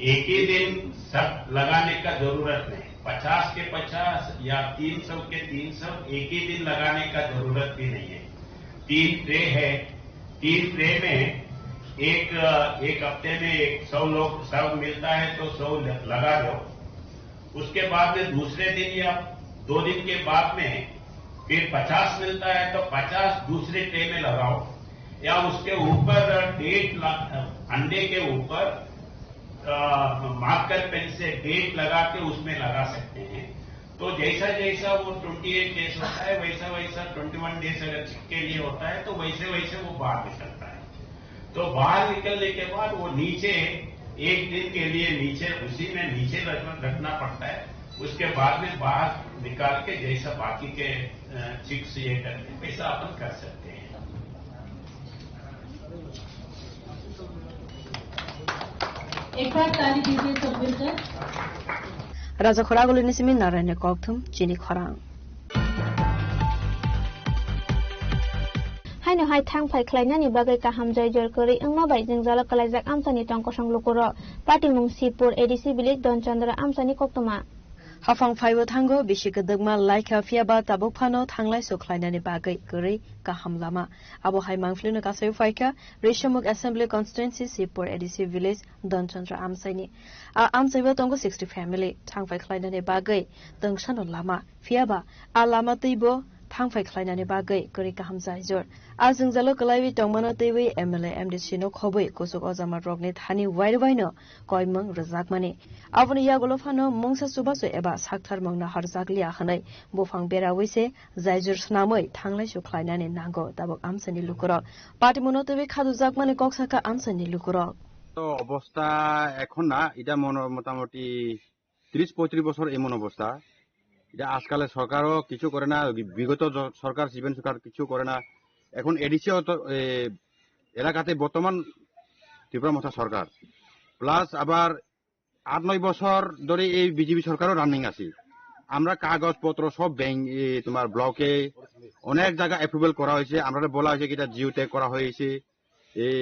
एक ही दिन सब लगाने का जरूरत नहीं, पचास के पचास या तीन सौ के तीन सौ एक ही दिन लगाने का जरूरत भी नहीं है। तीन ट्रे है, तीन ट्रे में एक, एक हफ्ते में एक सौ लोग, सौ मिलता है तो सौ ल-, लगा दो। उसके बाद में दूसरे दिन या दो दिन के बाद में फिर पचास मिलता है तो पचास दूसरे ट्रे में लगाओ, या उसके ऊपर डेट ला-, अंडे के ऊपर, अ, मार्कर पेन से डेट लगा के उसमें लगा सकते हैं। तो जैसा जैसा वो ट्वेंटी एट डेज होता है, वैसा वैसा ट्वेंटी वन डेज अगर चिक के लिए होता है, तो वैसे वैसे वो बाहर निकलता है। तो बाहर निकलने के बाद वो नीचे एक दिन के लिए नीचे, उसी में नीचे रखना, रखना पड़ता है। उसके बाद में बाहर निकाल के जैसा बाकी के, अ, चिक्स ये करते हैं, वैसा अपन कर सकते हैं। एक बार ताली दीजिए सब मिलकर। Raja Khoragulini simi Naraini kokthum chini khorang. Haino hai thang phai khlainani bagwi kaham jai jor kwrwi wngma bai jwngjalo kwlaijak amchaini tong kosong lukurok. Patimung Sibpur A D C village Donchandra amchaini koktwma. Haphang phaibo thango bisi kwdwkma laikha, phiya ba tabuk phano thanglai suk khlainani bagwi kwrwi kaham lama. Abo hai mangphlino kasai phaikha Rishamukh Assembly Constituency Sibpur A D C village Donchandra amchaini. A amchaibo tongo sixty family. Thangphai khlainani bagwi tungsano lama. Phiya ba a lama twibo thangphai khlainani bagwi kwrwi kaham jaijor. A jwngjalo kwlaiwi tongmano twiwi M L A, M D C no khobwi kuchuk ojama rokni thani wairwino koimung rwjakmani. Aboni yagulo phano mungsa chubachu eba saktharmung naharjakliya hwnwi buphang berawi se jaijor swnamwi thanglaisu khlainani nango tabuk amchaini lukurok. Patimungno twiwi khadujakmani kok sakha amchaini lukurok. তো অবস্থা এখন না, এটা মনে মোটামুটি ত্রিশ পঁয়ত্রিশ বছর এমন অবস্থা। এটা আজকালের সরকারও কিছু করে না, বি-, বিগত জ-, সরকার, সিপিএম সরকার কিছু করে না। এখন এডিসি অত, এ, এলাকাতে বর্তমান ত্রিপুরা মথা সরকার, প্লাস আবার আট নয় বছর ধরে এই বিজেপি সরকারও রানিং আছে। আমরা কাগজপত্র সব ব্যাংক, এ, তোমার ব্লকে অনেক জায়গা অ্যাপ্রুভাল করা হয়েছে, আমরা বলা হয়েছে কি এটা জিও ট্যাগ করা হয়েছে, এই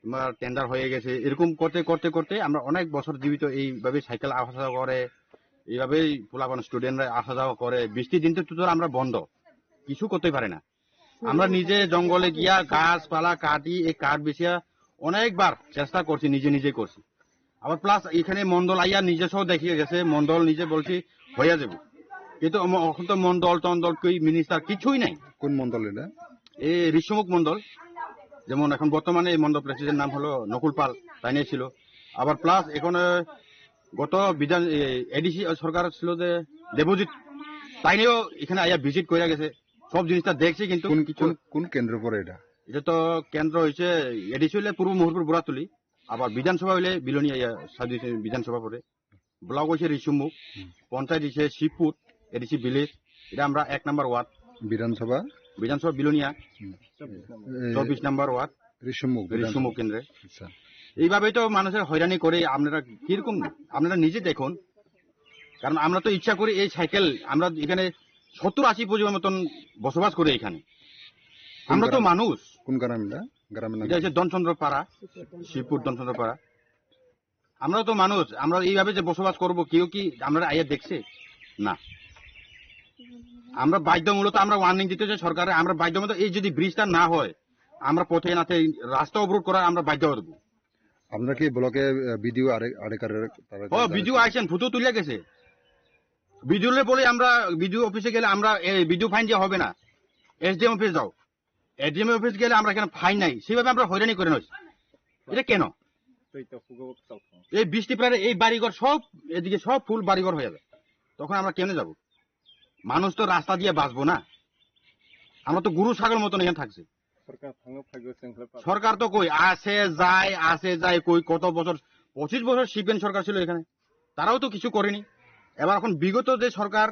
তোমার টেন্ডার হয়ে গেছে। এরকম করতে করতে করতে আমরা অনেক বছর জীবিত এইভাবে সাইকেল আসা যাওয়া করে, এইভাবেই পোলাপান স্টুডেন্টরা আসা যাওয়া করে। বৃষ্টির দিন তো তোর আমরা বন্ধ, কিছু করতে পারে না। আমরা নিজে জঙ্গলে গিয়া গাছপালা কাটি, এই কাঠ বেচিয়া অনেকবার চেষ্টা করছি, নিজে নিজে করছি। আবার প্লাস এখানে মন্ডল আইয়া নিজে সহ দেখিয়ে গেছে, মন্ডল নিজে বলছি হইয়া যাবো, কিন্তু অম-, এখন তো মন্ডল টন্ডল কই মিনিস্টার কিছুই নাই। কোন মন্ডল এটা? এই ঋষ্যমুখ মন্ডল, যেমন এখন বর্তমানে এই মন্ডল প্রেসিডেন্ট নাম হলো নকুল পাল, তাই নিয়ে ছিল। আবার প্লাস এখন, আহ, গত বিধান, এ, এডিসি সরকার ছিল যে দেবজিৎ, তাই নিয়েও এখানে আইয়া ভিজিট করে গেছে, সব জিনিসটা দেখছি, কিন্তু কোন, কিছু কোন, কোন কেন্দ্র পড়ে এটা? এটা তো কেন্দ্র হইছে এডিসি হইলে পূর্ব মুহুরপুর বুড়াতুলি, আবার বিধানসভা হইলে বিলোনিয়া, ইয়া, সাউথ বিধানসভা পড়ে। ব্লক হইছে রিসুমুখ, হুম। পঞ্চায়েত হইছে শিবপুর, এডিসি ভিলেজ, এটা আমরা এক নাম্বার ওয়ার্ড। বিধানসভা? বিধানসভা বিলোনিয়া, হুম। এ, চব্বিশ নাম্বার ওয়ার্ড। রিসুমুখ, রিসুমুখ বিধানসভা। কেন্দ্রে। আচ্ছা। এইভাবেই তো মানুষের হয়রানি করে, আপনারা কিরকম, আপনারা নিজে দেখুন। কারণ আমরা তো ইচ্ছা করি এই সাইকেল, আমরা এখানে সত্তর আশি পরিবার মতন বসবাস করি এখানে। কোন আমরা তো গ্রাম? মানুষ। কোন গ্রাম এটা? গ্রামের নাম এটা কি? হচ্ছে ধনচন্দ্র পাড়া, শিবপুর ধনচন্দ্র পাড়া। আমরা তো মানুষ, আমরা এইভাবে যে বসবাস করব, কেউ কি আমরা আইয়া দেখছে? না। আমরা বাধ্যমূলত আমরা ওয়ার্নিং দিতে চাই সরকারে, আমরা বাধ্যমূলত এই যদি ব্রিজটা না হয়, আমরা পথে নাতে রাস্তা অবরোধ করার আমরা বাধ্য হব। আপনারা কি ব্লকে, আহ, বিডিও আরে-, আরেকার তারা ও, বিডিও আইছেন, ফটো তুলে গেছে। বিডিও লে বলে আমরা বিডিও অফিসে গেলে আমরা, এ, বিডিও ফাইন দিয়ে হবে না, এসডিএম অফিসে যাও। এসডিএম অফিস গেলে আমরা এখানে ফাইন নাই, সেভাবে আমরা হয়রানি করে নয়। এটা কেন? এই বৃষ্টি পড়লে এই বাড়িঘর সব, এদিকে সব ফুল বাড়িঘর হয়ে যাবে, তখন আমরা কেমনে যাব? মানুষ তো রাস্তা দিয়ে বাঁচবো না, আমরা তো গরু ছাগল মতন এখানে থাকছি। সরকার তো কই আসে যায়, আসে যায়, কই কত বছর, পঁচিশ বছর সিপিএম সরকার ছিল এখানে, তারাও তো কিছু করেনি। এবার এখন বিগত যে সরকার,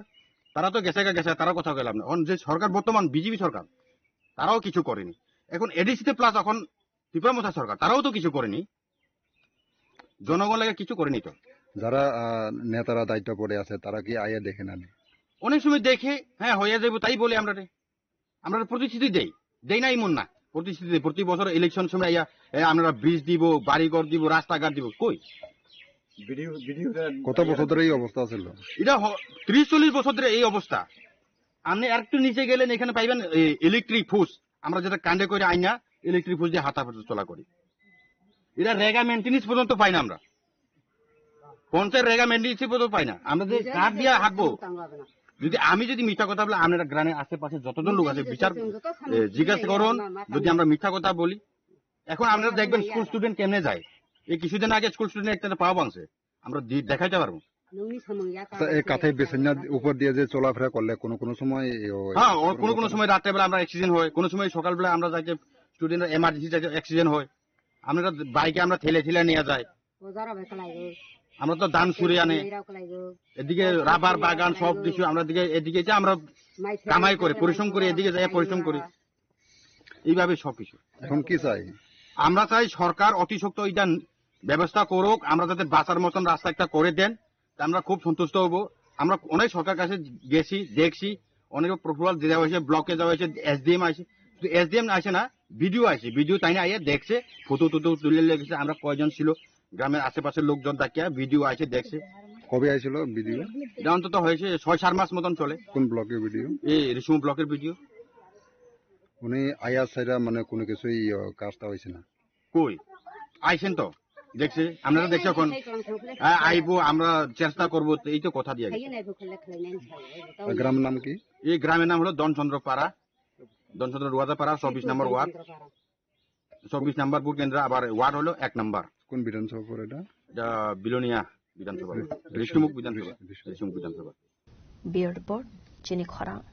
তারা তো গেছে গা গেছে, তারা কথা কইলাম না। এখন যে সরকার বর্তমান বিজেপি সরকার, তারাও কিছু করেনি। এখন এডিসিতে প্লাস এখন ত্রিপুরা মথা সরকার, তারাও তো কিছু করেনি, জনগণ লাগে কিছু করেনি তো। যারা, আহ, নেতারা দায়িত্ব পড়ে আছে, তারা কি আইয়া দেখে না নি? অনেক সময় দেখে, হ্যাঁ, হইয়া যাইব, তাই বলে আমরা রে। আমরা প্রতিশ্রুতি দেই, দেই না এমন না, প্রতিশ্রুতি দেই। প্রতি বছর ইলেকশন সময় আইয়া, এ, আমরা ব্রিজ দিব, বাড়িঘর দিব, রাস্তাঘাট দিব, কই? কত বছর ধরে এই অবস্থা ছিল? এটা হ-, ত্রিশ চল্লিশ বছর ধরে এই অবস্থা। আপনি আর একটু নিচে গেলেন, এখানে পাইবেন, এ, ইলেকট্রিক ফুস। আমরা যেটা কান্দে করে আইনা, ইলেকট্রিক ফুস দিয়ে হাঁটা চলা করি। এটা রেগা মেইনটেনেন্স পর্যন্ত পাই না আমরা। পঞ্চায়েত রেগা মেইনটেনেন্স পর্যন্ত পাই না। আমরা যে কাঠ দিয়ে হাঁটবো, যদি আমি যদি মিথ্যা কথা বলে, আপনারা গ্রামের আশেপাশে যতজন লোক আছে, বিচার, এ, জিজ্ঞাসা করুন, যদি আমরা মিথ্যা কথা বলি। এখন আপনারা দেখবেন স্কুল স্টুডেন্ট কেমনে যায়। এই কিছুদিন আগে স্কুল স্টুডেন্ট একটা পা ভাঙছে, আমরা দি-, দেখাইতে পারবো। আচ্ছা, এই কাঁথাই বেসিনর উপর দিয়ে যে চলাফেরা করলে কোনো কোনো সময়, এ, হয়, হ্যাঁ, ও কোনো কোনো সময় রাত্রেবেলা আমরা অ্যাক্সিডেন্ট হয়, কোনো সময় সকালবেলা আমরা যাইতে স্টুডেন্টরা এমার্জেন্সি যাইতে অ্যাক্সিডেন্ট হয়। আমরা বাইকে আমরা ঠেলে ঠেলে নিয়ে যাই। আমরা তো ধান ছুড়ে আনে, এদিকে রাবার বাগান, সব কিছু আমরা দিকে, এদিকে যে আমরা কামাই করি, পরিশ্রম করি, এদিকে যাই পরিশ্রম করি, এইভাবে সবকিছু। এখন কি চাই? আমরা চাই সরকার অতি সত্বর এটা ব্যবস্থা করুক, আমরা যাতে বাঁচার মতন রাস্তা একটা করে দেন, তা আমরা খুব সন্তুষ্ট হব। আমরা অনেক সরকার কাছে গেছি, দেখছি, অনেক প্রপোজাল দেওয়া হয়েছে, ব্লকে যাওয়া হয়েছে, এসডিএম আছে, শুধু এসডিএম আসে না, বিডিও আসে, বিডিও তাই না আইয়া দেখছে, ফটো টটো তুলে লেগেছে, আমরা কয়জন ছিল গ্রামের আশেপাশের লোকজন ডাকিয়া, বিডিও আসে দেখছে। কবে আইছিল বিডিও? এটা অন্তত হয়েছে ছয় সাত মাস মতন চলে। কোন ব্লকের বিডিও? এই রিসুম ব্লকের বিডিও। উনি আইয়া ছাড়া মানে কোনো কিছুই, আহ, কাজটা হয়েছে না? কই? আইছেন তো, দেখছে, আমরা তো দেখছি এখন। হ্যাঁ, আইবো, আমরা চেষ্টা করবো, তো এই তো কথা দিয়ে গেছে। আর গ্রামের নাম কি? এই গ্রামের নাম হলো ধনচন্দ্র পাড়া, ধনচন্দ্র রুয়াদা পাড়া, চব্বিশ নম্বর ওয়ার্ড, চব্বিশ নম্বর ভোট কেন্দ্র, আবার ওয়ার্ড হলো এক নম্বর। কোন বিধানসভা পড়ে এটা? এটা বিলোনিয়া বিধানসভা, ঋষিমুখ বিধানসভা, ঋষিমুখ বিধানসভা। Bureau Report, Chini Khorang.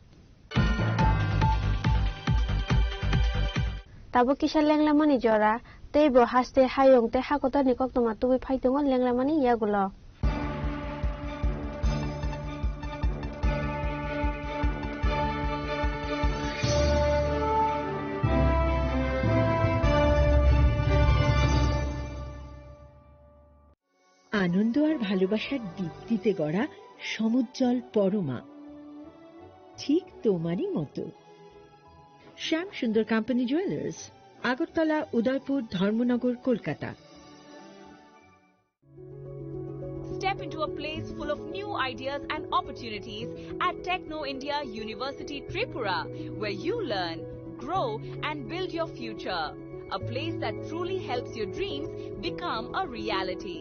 Tabuk kisa lenglamani jora, tei bo haste hayung tei hakotorni koktwma tubui phai tongo lenglamani yagulo. আনন্দ আর ভালোবাসার দীপ্তিতে গড়া সমুজ্জ্বল পরমা, ঠিক তোমারই মতো। শ্যাম সুন্দর কোম্পানি জুয়েলার্স, আগরতলা, উদয়পুর, ধর্মনগর, Kolkata. Step into a place full of new ideas and opportunities at Techno India University Tripura, where you learn, grow, and build your future. A place that truly helps your dreams become a reality.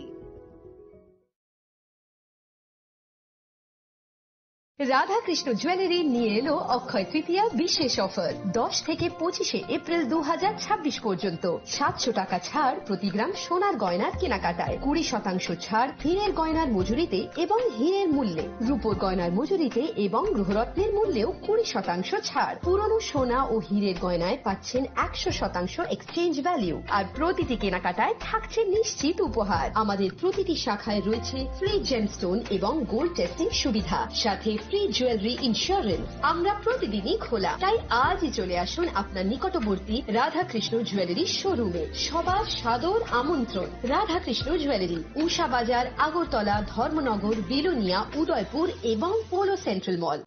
Radhakrishna jewellery নিয়ে এলো অক্ষয় তৃতীয়া বিশেষ অফার। দশ থেকে পঁচিশে এপ্রিল দু হাজার ছাব্বিশ পর্যন্ত সাতশো টাকা ছাড় প্রতি গ্রাম সোনার গয়নার কেনাকাটায়, কুড়ি শতাংশ ছাড় হীরের গয়নার মজুরিতে এবং হীরের মূল্যে, রূপোর গয়নার মজুরিতে এবং গৃহরত্নের মূল্যেও কুড়ি শতাংশ ছাড়। পুরনো সোনা ও হীরের গয়নায় পাচ্ছেন একশো শতাংশ এক্সচেঞ্জ ভ্যালু, আর প্রতিটি কেনাকাটায় থাকছে নিশ্চিত উপহার। আমাদের প্রতিটি শাখায় রয়েছে ফ্রি জেমস্টোন এবং গোল্ড টেস্টিং সুবিধা, সাথে ফ্রি জুয়েলারি ইন্স্যুরেন্স। আমরা প্রতিদিনই খোলা, তাই আজই চলে আসুন আপনার নিকটবর্তী রাধাকৃষ্ণ জুয়েলারি শোরুমে। সবার সাদর আমন্ত্রণ। রাধাকৃষ্ণ জুয়েলারি, উষা বাজার, আগরতলা, ধর্মনগর, বিলোনিয়া, উদয়পুর এবং polo central mall.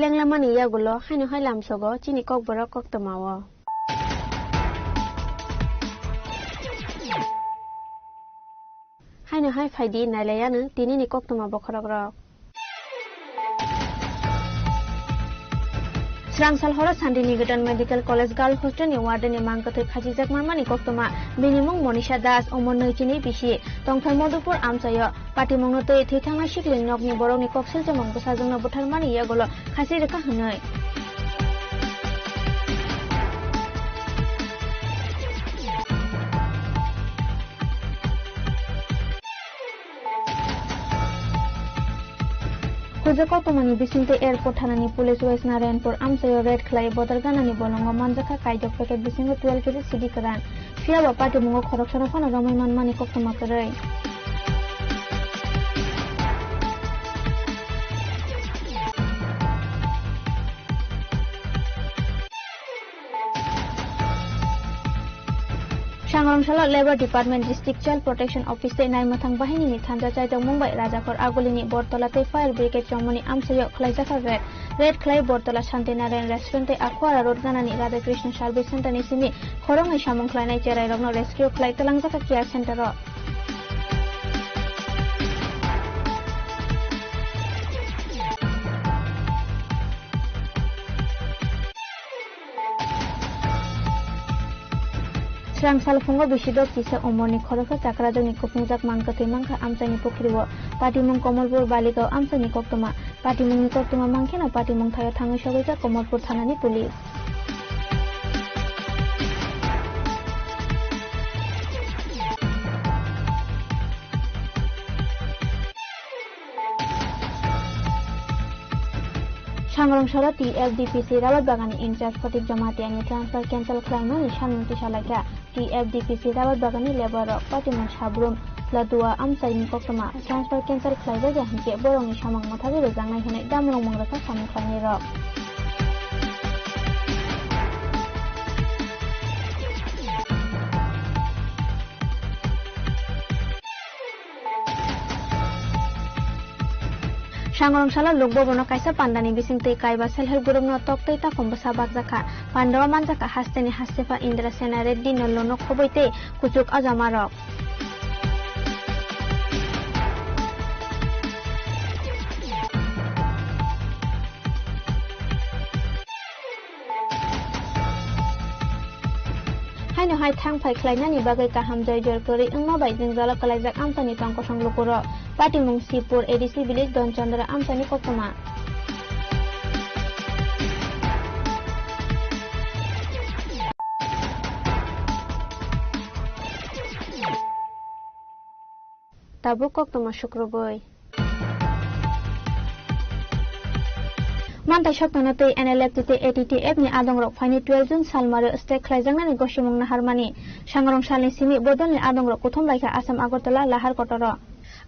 Lenglamani yagulo haino hai lamsogo chini kokborok koktwmao. Haino hai phaidi nailaiyano tinini koktwma bokhorokrok. Srangsal horo Santinigetan Medical College Girl Hostel ni warden ni mang kwthwi khachijak manmani koktwma, bini mung Monisha Das, umor nwi chini bisi, tongthai Madhupur amchaio. Patimungno twi thwi thangnai sikling nokni borokni kok silchomung bwsajwkno butharmani yagulo khasi rwkha hwnwi. Hujak koktwmani bisingtwi airport thanani police West Narayanpur amchaio raid khlai bodol ganani bolongo manjakha kaidok packet bisingo twelve K G sidi kwran. Phiyaba patimungo khoroksano phano romwi manmani koktwma kwrwi. Sangrong salo Labour Department, District Child Protection Office tei naimwthang bahinini thansa chaitokmung bai Rajakhor Agulini Bortola tei Fire Brigade chongmani amchaio khlaijakha raid. Raid khlai Bortola Shanti Narayan Restaurant tei Akhwara Road ganani Radha Krishna Service Center ni simi khoroknwi samung khlainai cherairokno rescue khlai twlangjakha care center o. Srang salphungo bisi dok kisa umorni khoroksa chakrajwkni kuphungjak mang kwthwi mankha amchaini pukhrio. Patimung Komolpur Baligao amchaini koktwma. Patimungni koktwma mankhe no patimung thaio thangwi sogwijak Komolpur thanani police. Rongchalo T F D P C Rabat Bagani in charge Pratik Jamatia ni transfer cancel khlaimani samung tisalaikha. T F D P C Rabat Bagani labour rok patimung Sabrum Ladua amchaini koktwma transfer cancel khlaijakya hinkhe borokni samung mwthagwi rwjaknai hwnwi damrung mung rwkha samung khlainai rok. Sangrong salo Lok Bhavan o kaisa pandani bising twi kaiba self help group no tok tei takhum bwsa bakjakha. Panda o manjakha hasteni hastepha Indra Sena Reddy no lono khoboi tei kuchuk ajama rok. Haino hai thang phai khlainani bagwi kaham joi jor kwrwi wngma bai jwngjalo kwlaijak amchaini tong kosong lukurok. Patimung Sipur A D C village Don Chandra amchaini koktwma. Tabuk koktwma sukrubwi. Mantai soktwna tei N L F T tei A T T F ni adongrok phaini twelve June salmari strike khlaijaknani gosimung naharmani. Sangrong salni simi bodolni adongrok kuthum laikha Assam Agartala lahar kotoro.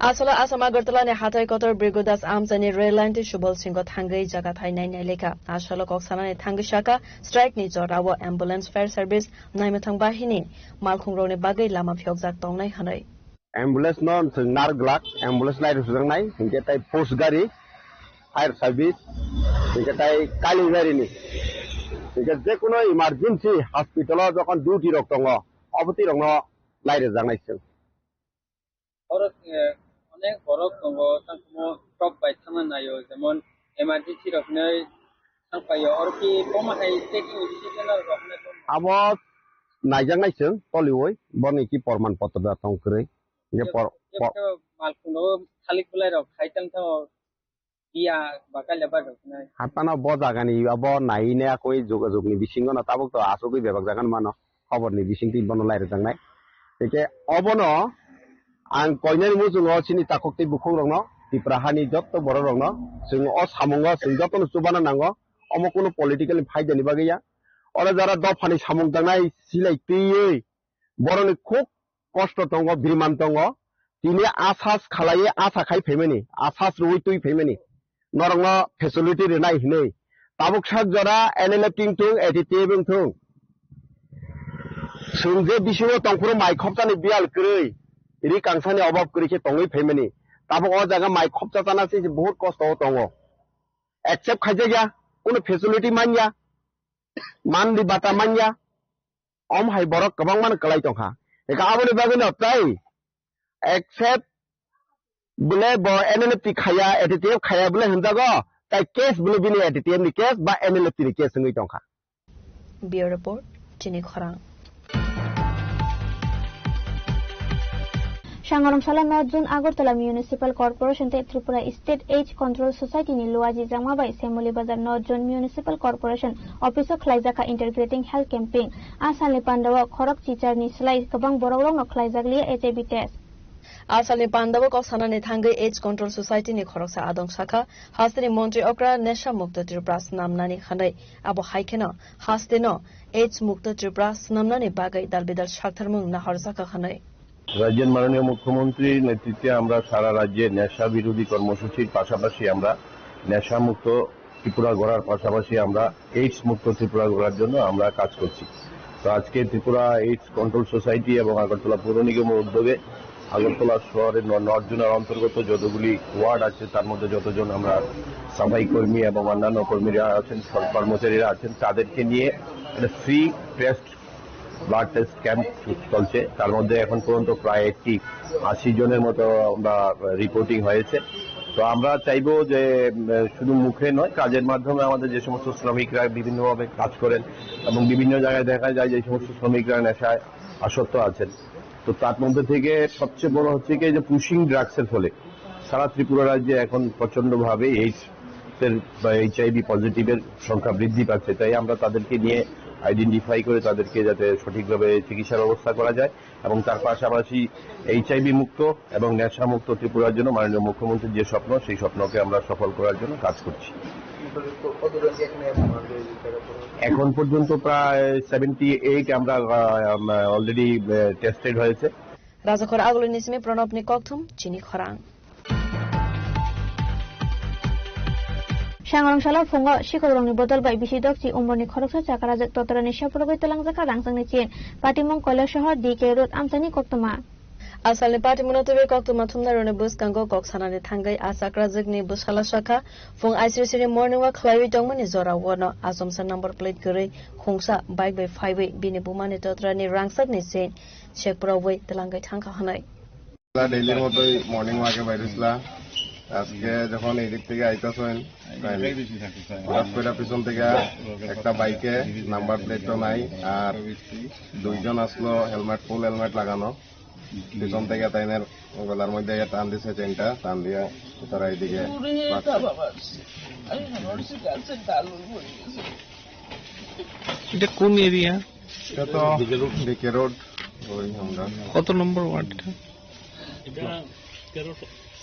Aswla Assam Agartala ni hathai kotor Bhrigu Das amchaini rail line tei Subal Singho thangwi jaga thai nai nai lekha. Aswla kok sanani thangwi saka strike ni jorao ambulance, fire service, naimwthang bahini malkhungrokni bagwi lama phiyokjak tongnai hwnwi. Ambulance no chwng nar glak, ambulance lai rwsajak nai, hinkhe tai post gari, fire service, hinkhe tai kailaibari ni, hinkhe jekuno emergency hospital o jokon duty rok tongo, obo twi rok no lai rwjak nai chwng. Oro, eh, onek borok tongo, tangmo tok bai thangna naio, jemon emergency rok hinwi thangpaio, oro ki bomo hai checking ni decision rok hinwi tong. Abo naijaknai chwng toliwi, boni ki porman potro da tong kwrwi. Hinkhe por-, por- Malkhung rogo thalik belai rok khai tang thango, biya ba kaila bar rok hinwi. Hatano bo jagani abo naine akoi jogajog ni bisingo no tabuk to asugwi bebak jaga no mano. Khobor ni bisingtwi bono lai rwjaknai. Hinkhe obono ang koinani muchungo chini takhuk tei bukhuk rokno, Tipra hani jotto borok rokno, chwng o samungo chwng jotono chubana nango, omo kunu political ni phaidani bagwi ya. Oro jara dophani samung tangnai silai twiwi borokni khuk kosto tongo, biriman tongo, tini asas khalaiwi asa khai phaimani, asas rwui twi phaimani. Norokno facility rwnai hinwi. Tabuk sak jora N L F T wngthung, A T T F wngthung. Chwng je bisingo tongphuru mai khopjani biyal kwrwi, ri kangsani obab kwrwi khe tongwi phaimani. Tabuk o jaga mai khopja chana se bahut kosto o tongo. Accept khaijakya, kunu facility manya, manli bata manya. Om hai borok kwbangma no kwlai tongkha. Eka aboni bagwi no tei accept bole bo N L F T khaya, A T T F khaya bole hinjago, tai case bole bini A T T F ni case ba N L F T ni case wngwi tongkha. Bureau Report, Chini Khorang. Sangrong salo North Zone Agartala Municipal Corporation tei Tripura State AIDS Control Society ni luaji jangma bai Semoli Bazar North Zone Municipal Corporation office o khlaijakha integrating health camping. A salni pandao khorok chichar ni slai kwbang borok rokno khlaijak liya H I V test. A salni pandao kok sanani thangwi AIDS Control Society ni khoroksa adong sakha, hasteni montri okra Nesha Mukto Tripura swnamnani hwnwi. Abo hai kheno hasteno AIDS Mukto Tripura swnamnani bagwi dalbidal saktharmung nahorjakha hwnwi. রাজ্যের মাননীয় মুখ্যমন্ত্রীর নেতৃত্বে আমরা সারা রাজ্যে নেশা বিরোধী কর্মসূচির পাশাপাশি আমরা নেশামুক্ত ত্রিপুরা গড়ার পাশাপাশি আমরা এইডস মুক্ত ত্রিপুরা গড়ার জন্য আমরা কাজ করছি। তো আজকে ত্রিপুরা এইডস কন্ট্রোল সোসাইটি এবং আগরতলা পৌর নিগমের উদ্যোগে আগরতলা শহরের ন-, নর্থ জোনের অন্তর্গত যতগুলি ওয়ার্ড আছে, তার মধ্যে যতজন আমরা সাফাই কর্মী এবং অন্যান্য কর্মীরা আছেন, সব কর্মচারীরা আছেন, তাদেরকে নিয়ে একটা free test blood test camp চলছে। তার মধ্যে এখন পর্যন্ত প্রায় একটি আশি জনের মতো আমরা রিপোর্টিং হয়েছে। তো আমরা চাইবো যে, উম, শুধু মুখে নয়, কাজের মাধ্যমে আমাদের যে সমস্ত শ্রমিকরা বিভিন্নভাবে কাজ করেন এবং বিভিন্ন জায়গায় দেখা যায় যে সমস্ত শ্রমিকরা নেশায় আসক্ত আছেন, তো তার মধ্যে থেকে সবচেয়ে বড় হচ্ছে কি যে পুশিং ড্রাগসের ফলে সারা ত্রিপুরা রাজ্যে এখন প্রচণ্ডভাবে এইডস এর বা এইচ আই ভি পজিটিভের সংখ্যা বৃদ্ধি পাচ্ছে, তাই আমরা তাদেরকে নিয়ে আইডেন্টিফাই করে তাদেরকে যাতে সঠিকভাবে চিকিৎসা ব্যবস্থা করা যায় এবং তার পাশাপাশি এইচ আই ভি মুক্ত এবং নেশা মুক্ত ত্রিপুরার জন্য মাননীয় মুখ্যমন্ত্রীর যে স্বপ্ন, সেই স্বপ্নকে আমরা সফল করার জন্য কাজ করছি। এখন পর্যন্ত প্রায় সেভেন্টি এইট আমরা, আহ, আম, already, আহ, টেস্টেড হয়েছে। Rajakhor Agulini simi Pranabni kokthum chini khorang. Sangrong salo phungo sikhokrokni bodol bai bisi dokchi umorni khoroksa chakrajak totorani sapurogwi twlangjakha rangchakni chin. Patimung Koilashahar D K Road amchaini koktwma. Asalni patimungno twiwi koktwma thumnairokni bwskango kok sanani thangwi a chakrajwkni bwsala sakha, phung aisrisiri morning walk khlaiwi tongmani jorao no achomsa number plate kwrwi khungsa bike bai phaiwi bini bumani totrani rangchakni chain sekpuraui twlangwi thangkha hwnwi. ডেইলির মতোই মর্নিং ওয়াকে বাইরেছিলা। আজকে যখন এই দিক থেকে আইতাছেন, হঠাৎ করে পিছন থেকে একটা বাইকে নাম্বার প্লেটও নাই, আর দুইজন আসলো হেলমেট, ফুল হেলমেট লাগানো। পিছন থেকে তাইনের গলার মধ্যে টান দিছে চেইনটা, টান দিয়ে তারা এইদিকে ওরে বাবা, এই আমার কাছে কালো হয়ে গেছে। এটা কোন এরিয়া? এটা তো ডিকে রোড, ওই আমরা। কত নম্বর ওয়ার্ড এটা? এটা তেরো,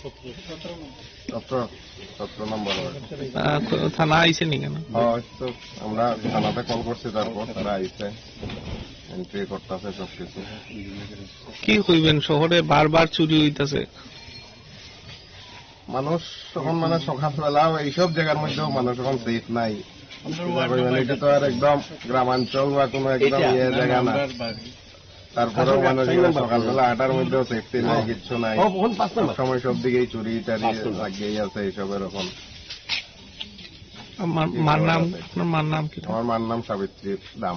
সতেরো। সতেরো, সতেরো নম্বর ওয়ার্ড। আহ, তো থানা আইছে নি কেন? হ্যাঁ, তো আমরা থানাতে কল করছি, তারপর তারা আইছে, এন্ট্রি করতেছে সবকিছু। কি কইবেন, শহরে বারবার চুরি হইতাছে? মানুষ এখন মানে সকালবেলাও এইসব জায়গার মধ্যেও মানুষ এখন সেফ নাই। এটা তো আর একদম গ্রামাঞ্চল বা কোনো একদম ইয়ে জায়গা না। তারপরেও মানুষ এখানে সকালবেলা আটার মধ্যেও সেফটি নাই, কিচ্ছু নাই। সব সময় সব দিকেই চুরি টারি লাগিয়েই আছে এইসব এরকম। আমার মার নাম, আপনার মার নাম কি? আমার মার নাম সাবিত্রী দাম।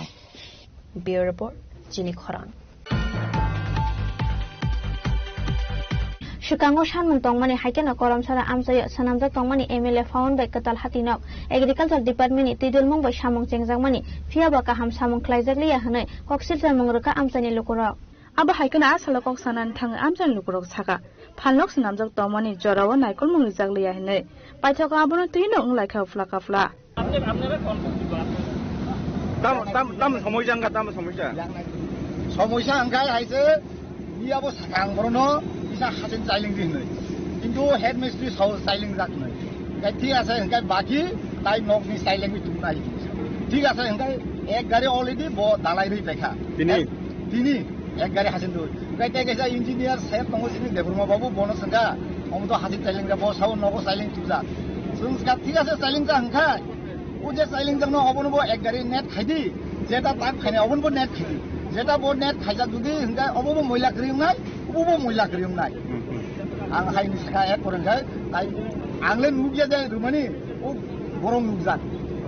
Bureau Report, Chini Khorang. Swkango sanmung tongmani hai kheno Kolomsara amchaio swnamjak tongmani M L A Fawan bai kwtal hatinok Agriculture Department ni twidulmung bai samung chengjakmani, phiyaba kaham samung khlaijak liya hwnwi koksirjakmung rwkha amchaini lukurok. Abo hai kheno a salo kok sanani thangwi amchaini lukurok sakha, phalnok swnamjak tongmani jorao naikolmung rijak liya hwnwi. Paithakgo abono twino wng laikha phla ka phla. আপনারা কোন কর্তৃপক্ষ? আপনারা? Tam, tam, tam সমস্যা, tam সমস্যা. Somosya hwnkhe hai se, miya bo sakang borokno kisa haching chailing di hinwi. Kintu head mistri sao chailing jak hinwi. Hwnkhe thik ase, hwnkhe baki tai nokni chailing bi tubunai. Thik ase, hwnkhe ek gari already bo dalai rwi paikha. Tini? Tini. Ek gari haching twi. Hwnkhe tei kaisa engineer sir tongo sini Debbarma babu, bono swngkha, omo to haching chailing ja, bo sao nogo chailing tubjak. Chwng swngkha, thik ase, chailing ja hwnkha. O je chailing jakno obono bo ek gari net khaidi, jeta tak khainai obono bo net khaidi. Jeta bo net khaijak jodi hwnkhe obo bo moila kwrwi wngnai, obo bo moila kwrwi wngnai. Ang haini sakha ek pore hwnkhe, tai ang le nukya je rwmani, o borok nukjak.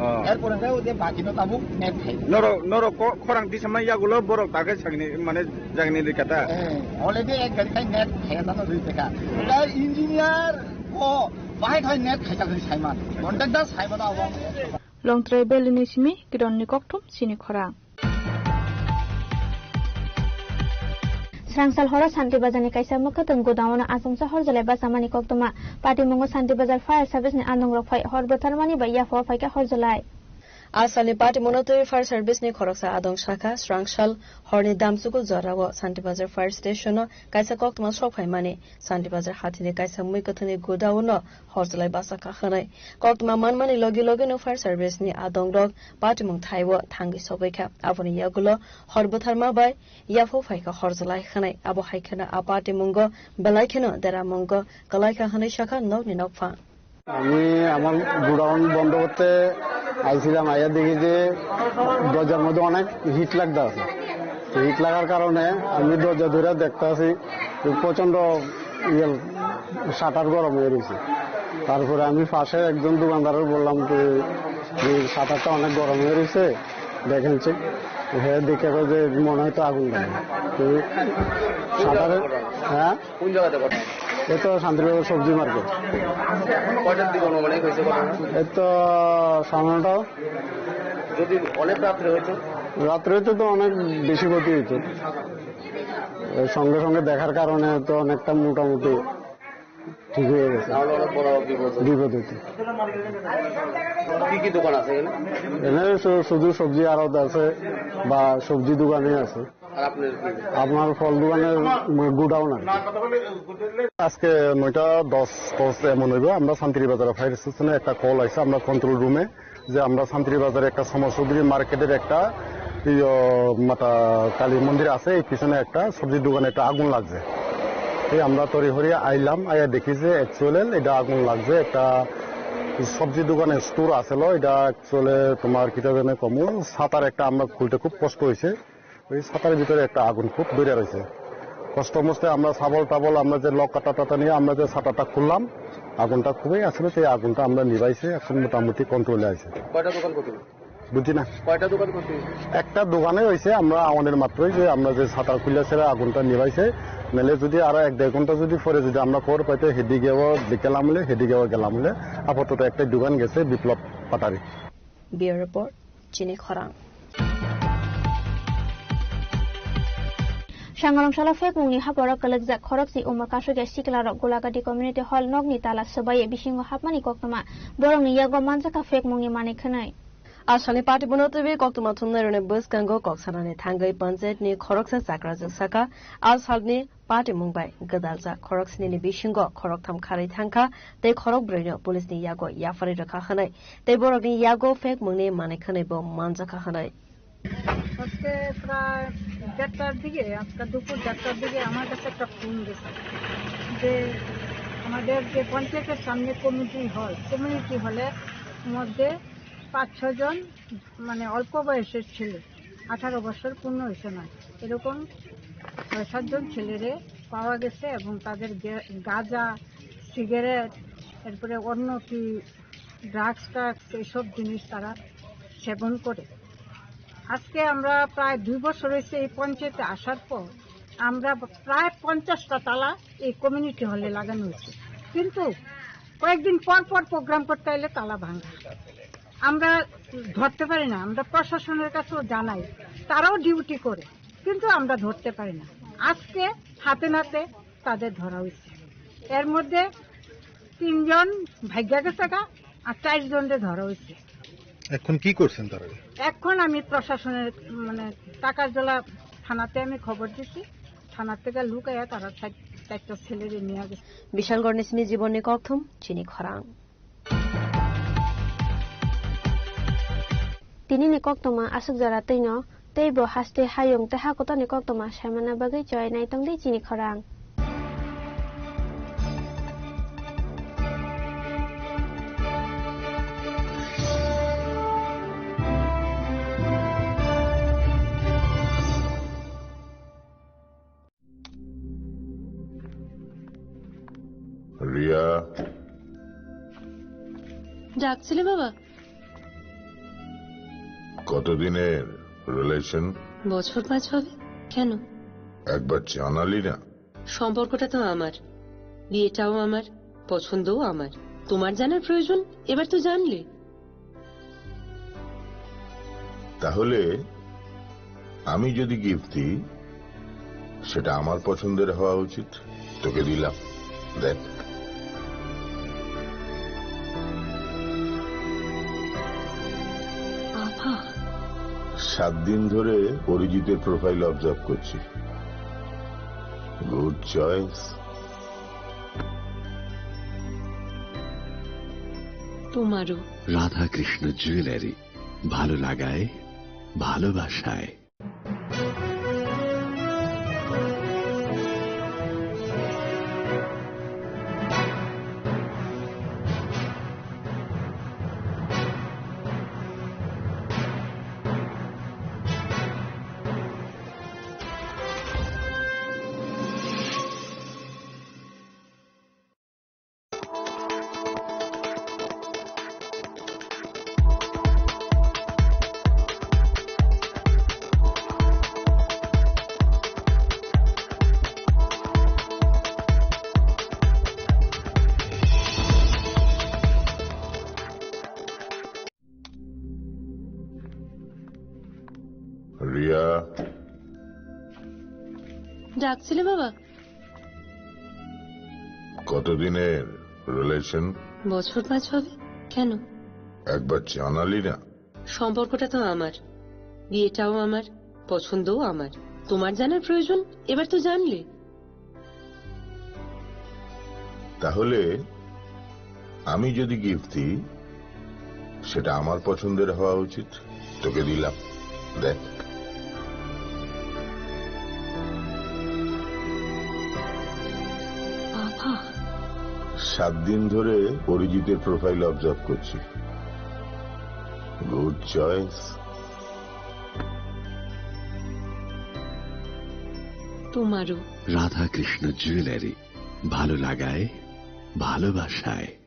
Oh. Er pore hwnkhe o je bakino tabuk net khai. Norok, norok ko-, khorang tisamnai yagulo borok ta khe sagni, mane jagni rikata. Eh, already ek gari khai net khaya jano rwi teka. Tai engineer ko bahai khai net khaijak ni saiman. Contractor saiman abo. Longtrai Valley ni simi Kiron ni kokthum chini khorang. Srangsal horo Santi Bazar ni kaisa mwkhwtwng godown o achomsa horjalai bachamani koktwma. Patimungo Santi Bazar Fire Service ni anongrok phai hor bwtharmani bai yaphao phaikha horjalai. A salni patimungno twiwi Fire Service ni khoroksa adong sakha, srangsal horni damchuku jorao Santi Bazar Fire Station o kaisa koktwma sok phaimani. Santi Bazar hathini kaisa mui kwthwngni godown o horjalai bachakha hwnwi koktwma manmani logi logino fire service ni adongrok patimung thaibo thangwi sogwikha. Aboni yagulo hor bwtharma bai yaphao phaikha horjalai hwnwi. Abo hai kheno a patimungo belai kheno deramungo kwlaikha hwnwi sakha nokni nokphang. আমি আমার গোডাউন বন্ধ করতে আইছিলাম, আইয়া দেখি যে দরজার মধ্যে অনেক হিট লাগতে আছে। তো হিট লাগার কারণে আমি দরজা ধরে দেখতে আছি যে প্রচণ্ড ইয়ে, শাটার গরম হয়ে রয়েছে। তারপরে আমি পাশে একজন দোকানদারের বললাম যে, যে শাটারটা অনেক গরম হয়ে রয়েছে, দেখেন চেক। হ্যাঁ, দেখে কয় যে মনে হয় তো আগুন লাগে। তো শাটারে, হ্যাঁ? কোন জায়গাতে ঘটনা? এ তো শান্তিনগর সবজি মার্কেট। কয়টার দিকে অনুমানিক হয়েছে ঘটনা? এ তো সাড়ে নটা। যদি অনেক রাত্রে হইতো? রাত্রে হইতো তো অনেক বেশি ক্ষতি হইতো। এ সঙ্গে সঙ্গে দেখার কারণে তো অনেকটা মোটামুটি ঠিক হয়ে গেছে। তাহলে অনেক বড় বিপদ হতো। বিপদ হইতো। কি কি দোকান আছে এখানে? এখানে শু-, শুধু সবজি আড়ত আছে বা সবজি দোকানে আছে। আপনার ফল দোকানের গোডাউন আর কি। আজকে নয়টা দশ দশ এমন হইব, আমরা শান্তির বাজারে ফায়ার স্টেশনে একটা কল আইছে আমরা কন্ট্রোল রুমে, যে আমরা শান্তির বাজারে একটা সমস্যা মার্কেটের একটা ইয়ো মাতা কালী মন্দির আছে, এই পিছনে একটা সবজি দোকানে একটা আগুন লাগছে। এই আমরা তড়িঘড়ি আইলাম, আইয়া দেখি যে অ্যাকচুয়ালি এটা আগুন লাগছে একটা সবজি দোকানের স্টোর আছিল, এটা অ্যাকচুয়ালি তোমার কিতা জানে কমু, শাটার একটা আমরা খুলতে খুব কষ্ট হয়েছে। ওই শাটার ভিতরে একটা আগুন খুব ধরে রয়েছে। কষ্ট মস্তে আমরা শাবল টাবল, আমরা যে লক কাটা টাটা নিয়ে আমরা যে শাটারটা খুললাম, আগুনটা খুবই আসলে সেই আগুনটা আমরা নিভাইছে, এখন মোটামুটি কন্ট্রোলে আছে। কয়টা দোকান করতে? বুঝছি না। কয়টা দোকান করতে? একটা দোকানে হয়েছে, আমরা আমাদের মাত্রই যে আমরা যে শাটার খুলে ছেড়ে আগুনটা নিভাইছে, নাহলে যদি আরো এক দেড় ঘন্টা যদি পরে যদি আমরা খবর পাইতে হেদিকেও গেলাম হলে, হেদিকেও গেলাম হলে, আপাতত একটা দোকান গেছে বিপ্লব পাটারি। Bureau Report, Chini Khorang. Sangrong salo phekmungni haporo kwlwkjak khorokchi umor kasugya siklarok Gulagadi Community Hall nokni tala swbaiwi bisingo hapmani koktwma. Borokni yago manjakha phekmungni manwi khwnwi. Asalni party bono twiwi koktwma thumnairokni bwskango kok sanani thangwi panchayatni khoroksa chakrajwk saka, asalni party mung bai gwdaljak khoroksinini bisingo khoroktham kharwi thangkha tei khorokbroino police ni yago yapharwi rwkha hwnwi tei borokni yago phekmungni manwi khwnwi bo manjakha hwnwi. আজকে প্রায় দেড়টার দিকে, আজকে দুপুর দেড়টার দিকে আমার কাছে একটা ফোন গেছে যে আমাদের যে পঞ্চায়েতের সামনে কমিউনিটি হল, কমিউনিটি হলের মধ্যে পাঁচ ছজন মানে অল্প বয়সের ছেলে, আঠারো বছর পূর্ণ হয়েছে না, এরকম ছয় সাতজন ছেলেরে পাওয়া গেছে এবং তাদের গে-, গাঁজা, সিগারেট, এরপরে অন্য কি ড্রাগস ট্রাগস এইসব জিনিস তারা সেবন করে। আজকে আমরা প্রায় দুই বছর হয়েছে এই পঞ্চায়েতে আসার পর আমরা প্রায় পঞ্চাশটা তালা এই কমিউনিটি হলে লাগানো হয়েছে, কিন্তু কয়েকদিন পর পর প্রোগ্রাম করতে এলে তালা ভাঙা। আমরা ধরতে পারি না, আমরা প্রশাসনের কাছেও জানাই, তারাও ডিউটি করে, কিন্তু আমরা ধরতে পারি না। আজকে হাতে নাতে তাদের ধরা হয়েছে। এর মধ্যে তিনজন ভাগ্যা গেছে গা, আর চার জনরে ধরা হয়েছে। এখন কি করছেন তারা? এখন আমি প্রশাসনের, মানে, টাকারজলা থানাতে আমি খবর দিছি, থানা থেকে লুকাইয়া তারা চার-, চারটা ছেলেরে নিয়ে গেছে। Bishalgarhni simi Jibonni Kokthum, Chini Khorang. Tinini koktwma aswk jora twino, tei bo haste hayung tei hakotorni koktwma saimana bagwi chowai naitongdi chini khorang. Riya. ডাকছিলে বাবা? কতদিনের রিলেশন? বছর পাঁচ হবে। কেন? একবার জানালি না। সম্পর্কটা তো আমার, বিয়েটাও আমার, পছন্দও আমার। তোমার জানার প্রয়োজন, এবার তো জানলে। তাহলে আমি যদি গিফট দিই, সেটা আমার পছন্দের হওয়া উচিত। তোকে দিলাম, দেখ। বাবা। সাত দিন ধরে অরিজিতের প্রোফাইল অবজার্ভ করছি। Good choice. তোমারও। রাধাকৃষ্ণ জুয়েলারি, ভালো লাগায়, ভালোবাসায়। রিয়া। ডাকছিলে বাবা? কতদিনের রিলেশন? বছর পাঁচ হবে। কেন? একবার জানালি না। সম্পর্কটা তো আমার, বিয়েটাও আমার, পছন্দও আমার। তোমার জানার প্রয়োজন, এবার তো জানলে। তাহলে আমি যদি গিফট দিই, সেটা আমার পছন্দের হওয়া উচিত। তোকে দিলাম, দেখ। বাবা। সাত দিন ধরে অরিজিতের প্রোফাইল অবজার্ভ করছি। Good choice. তোমারও। রাধাকৃষ্ণ জুয়েলারি, ভালো লাগায়, ভালোবাসায়।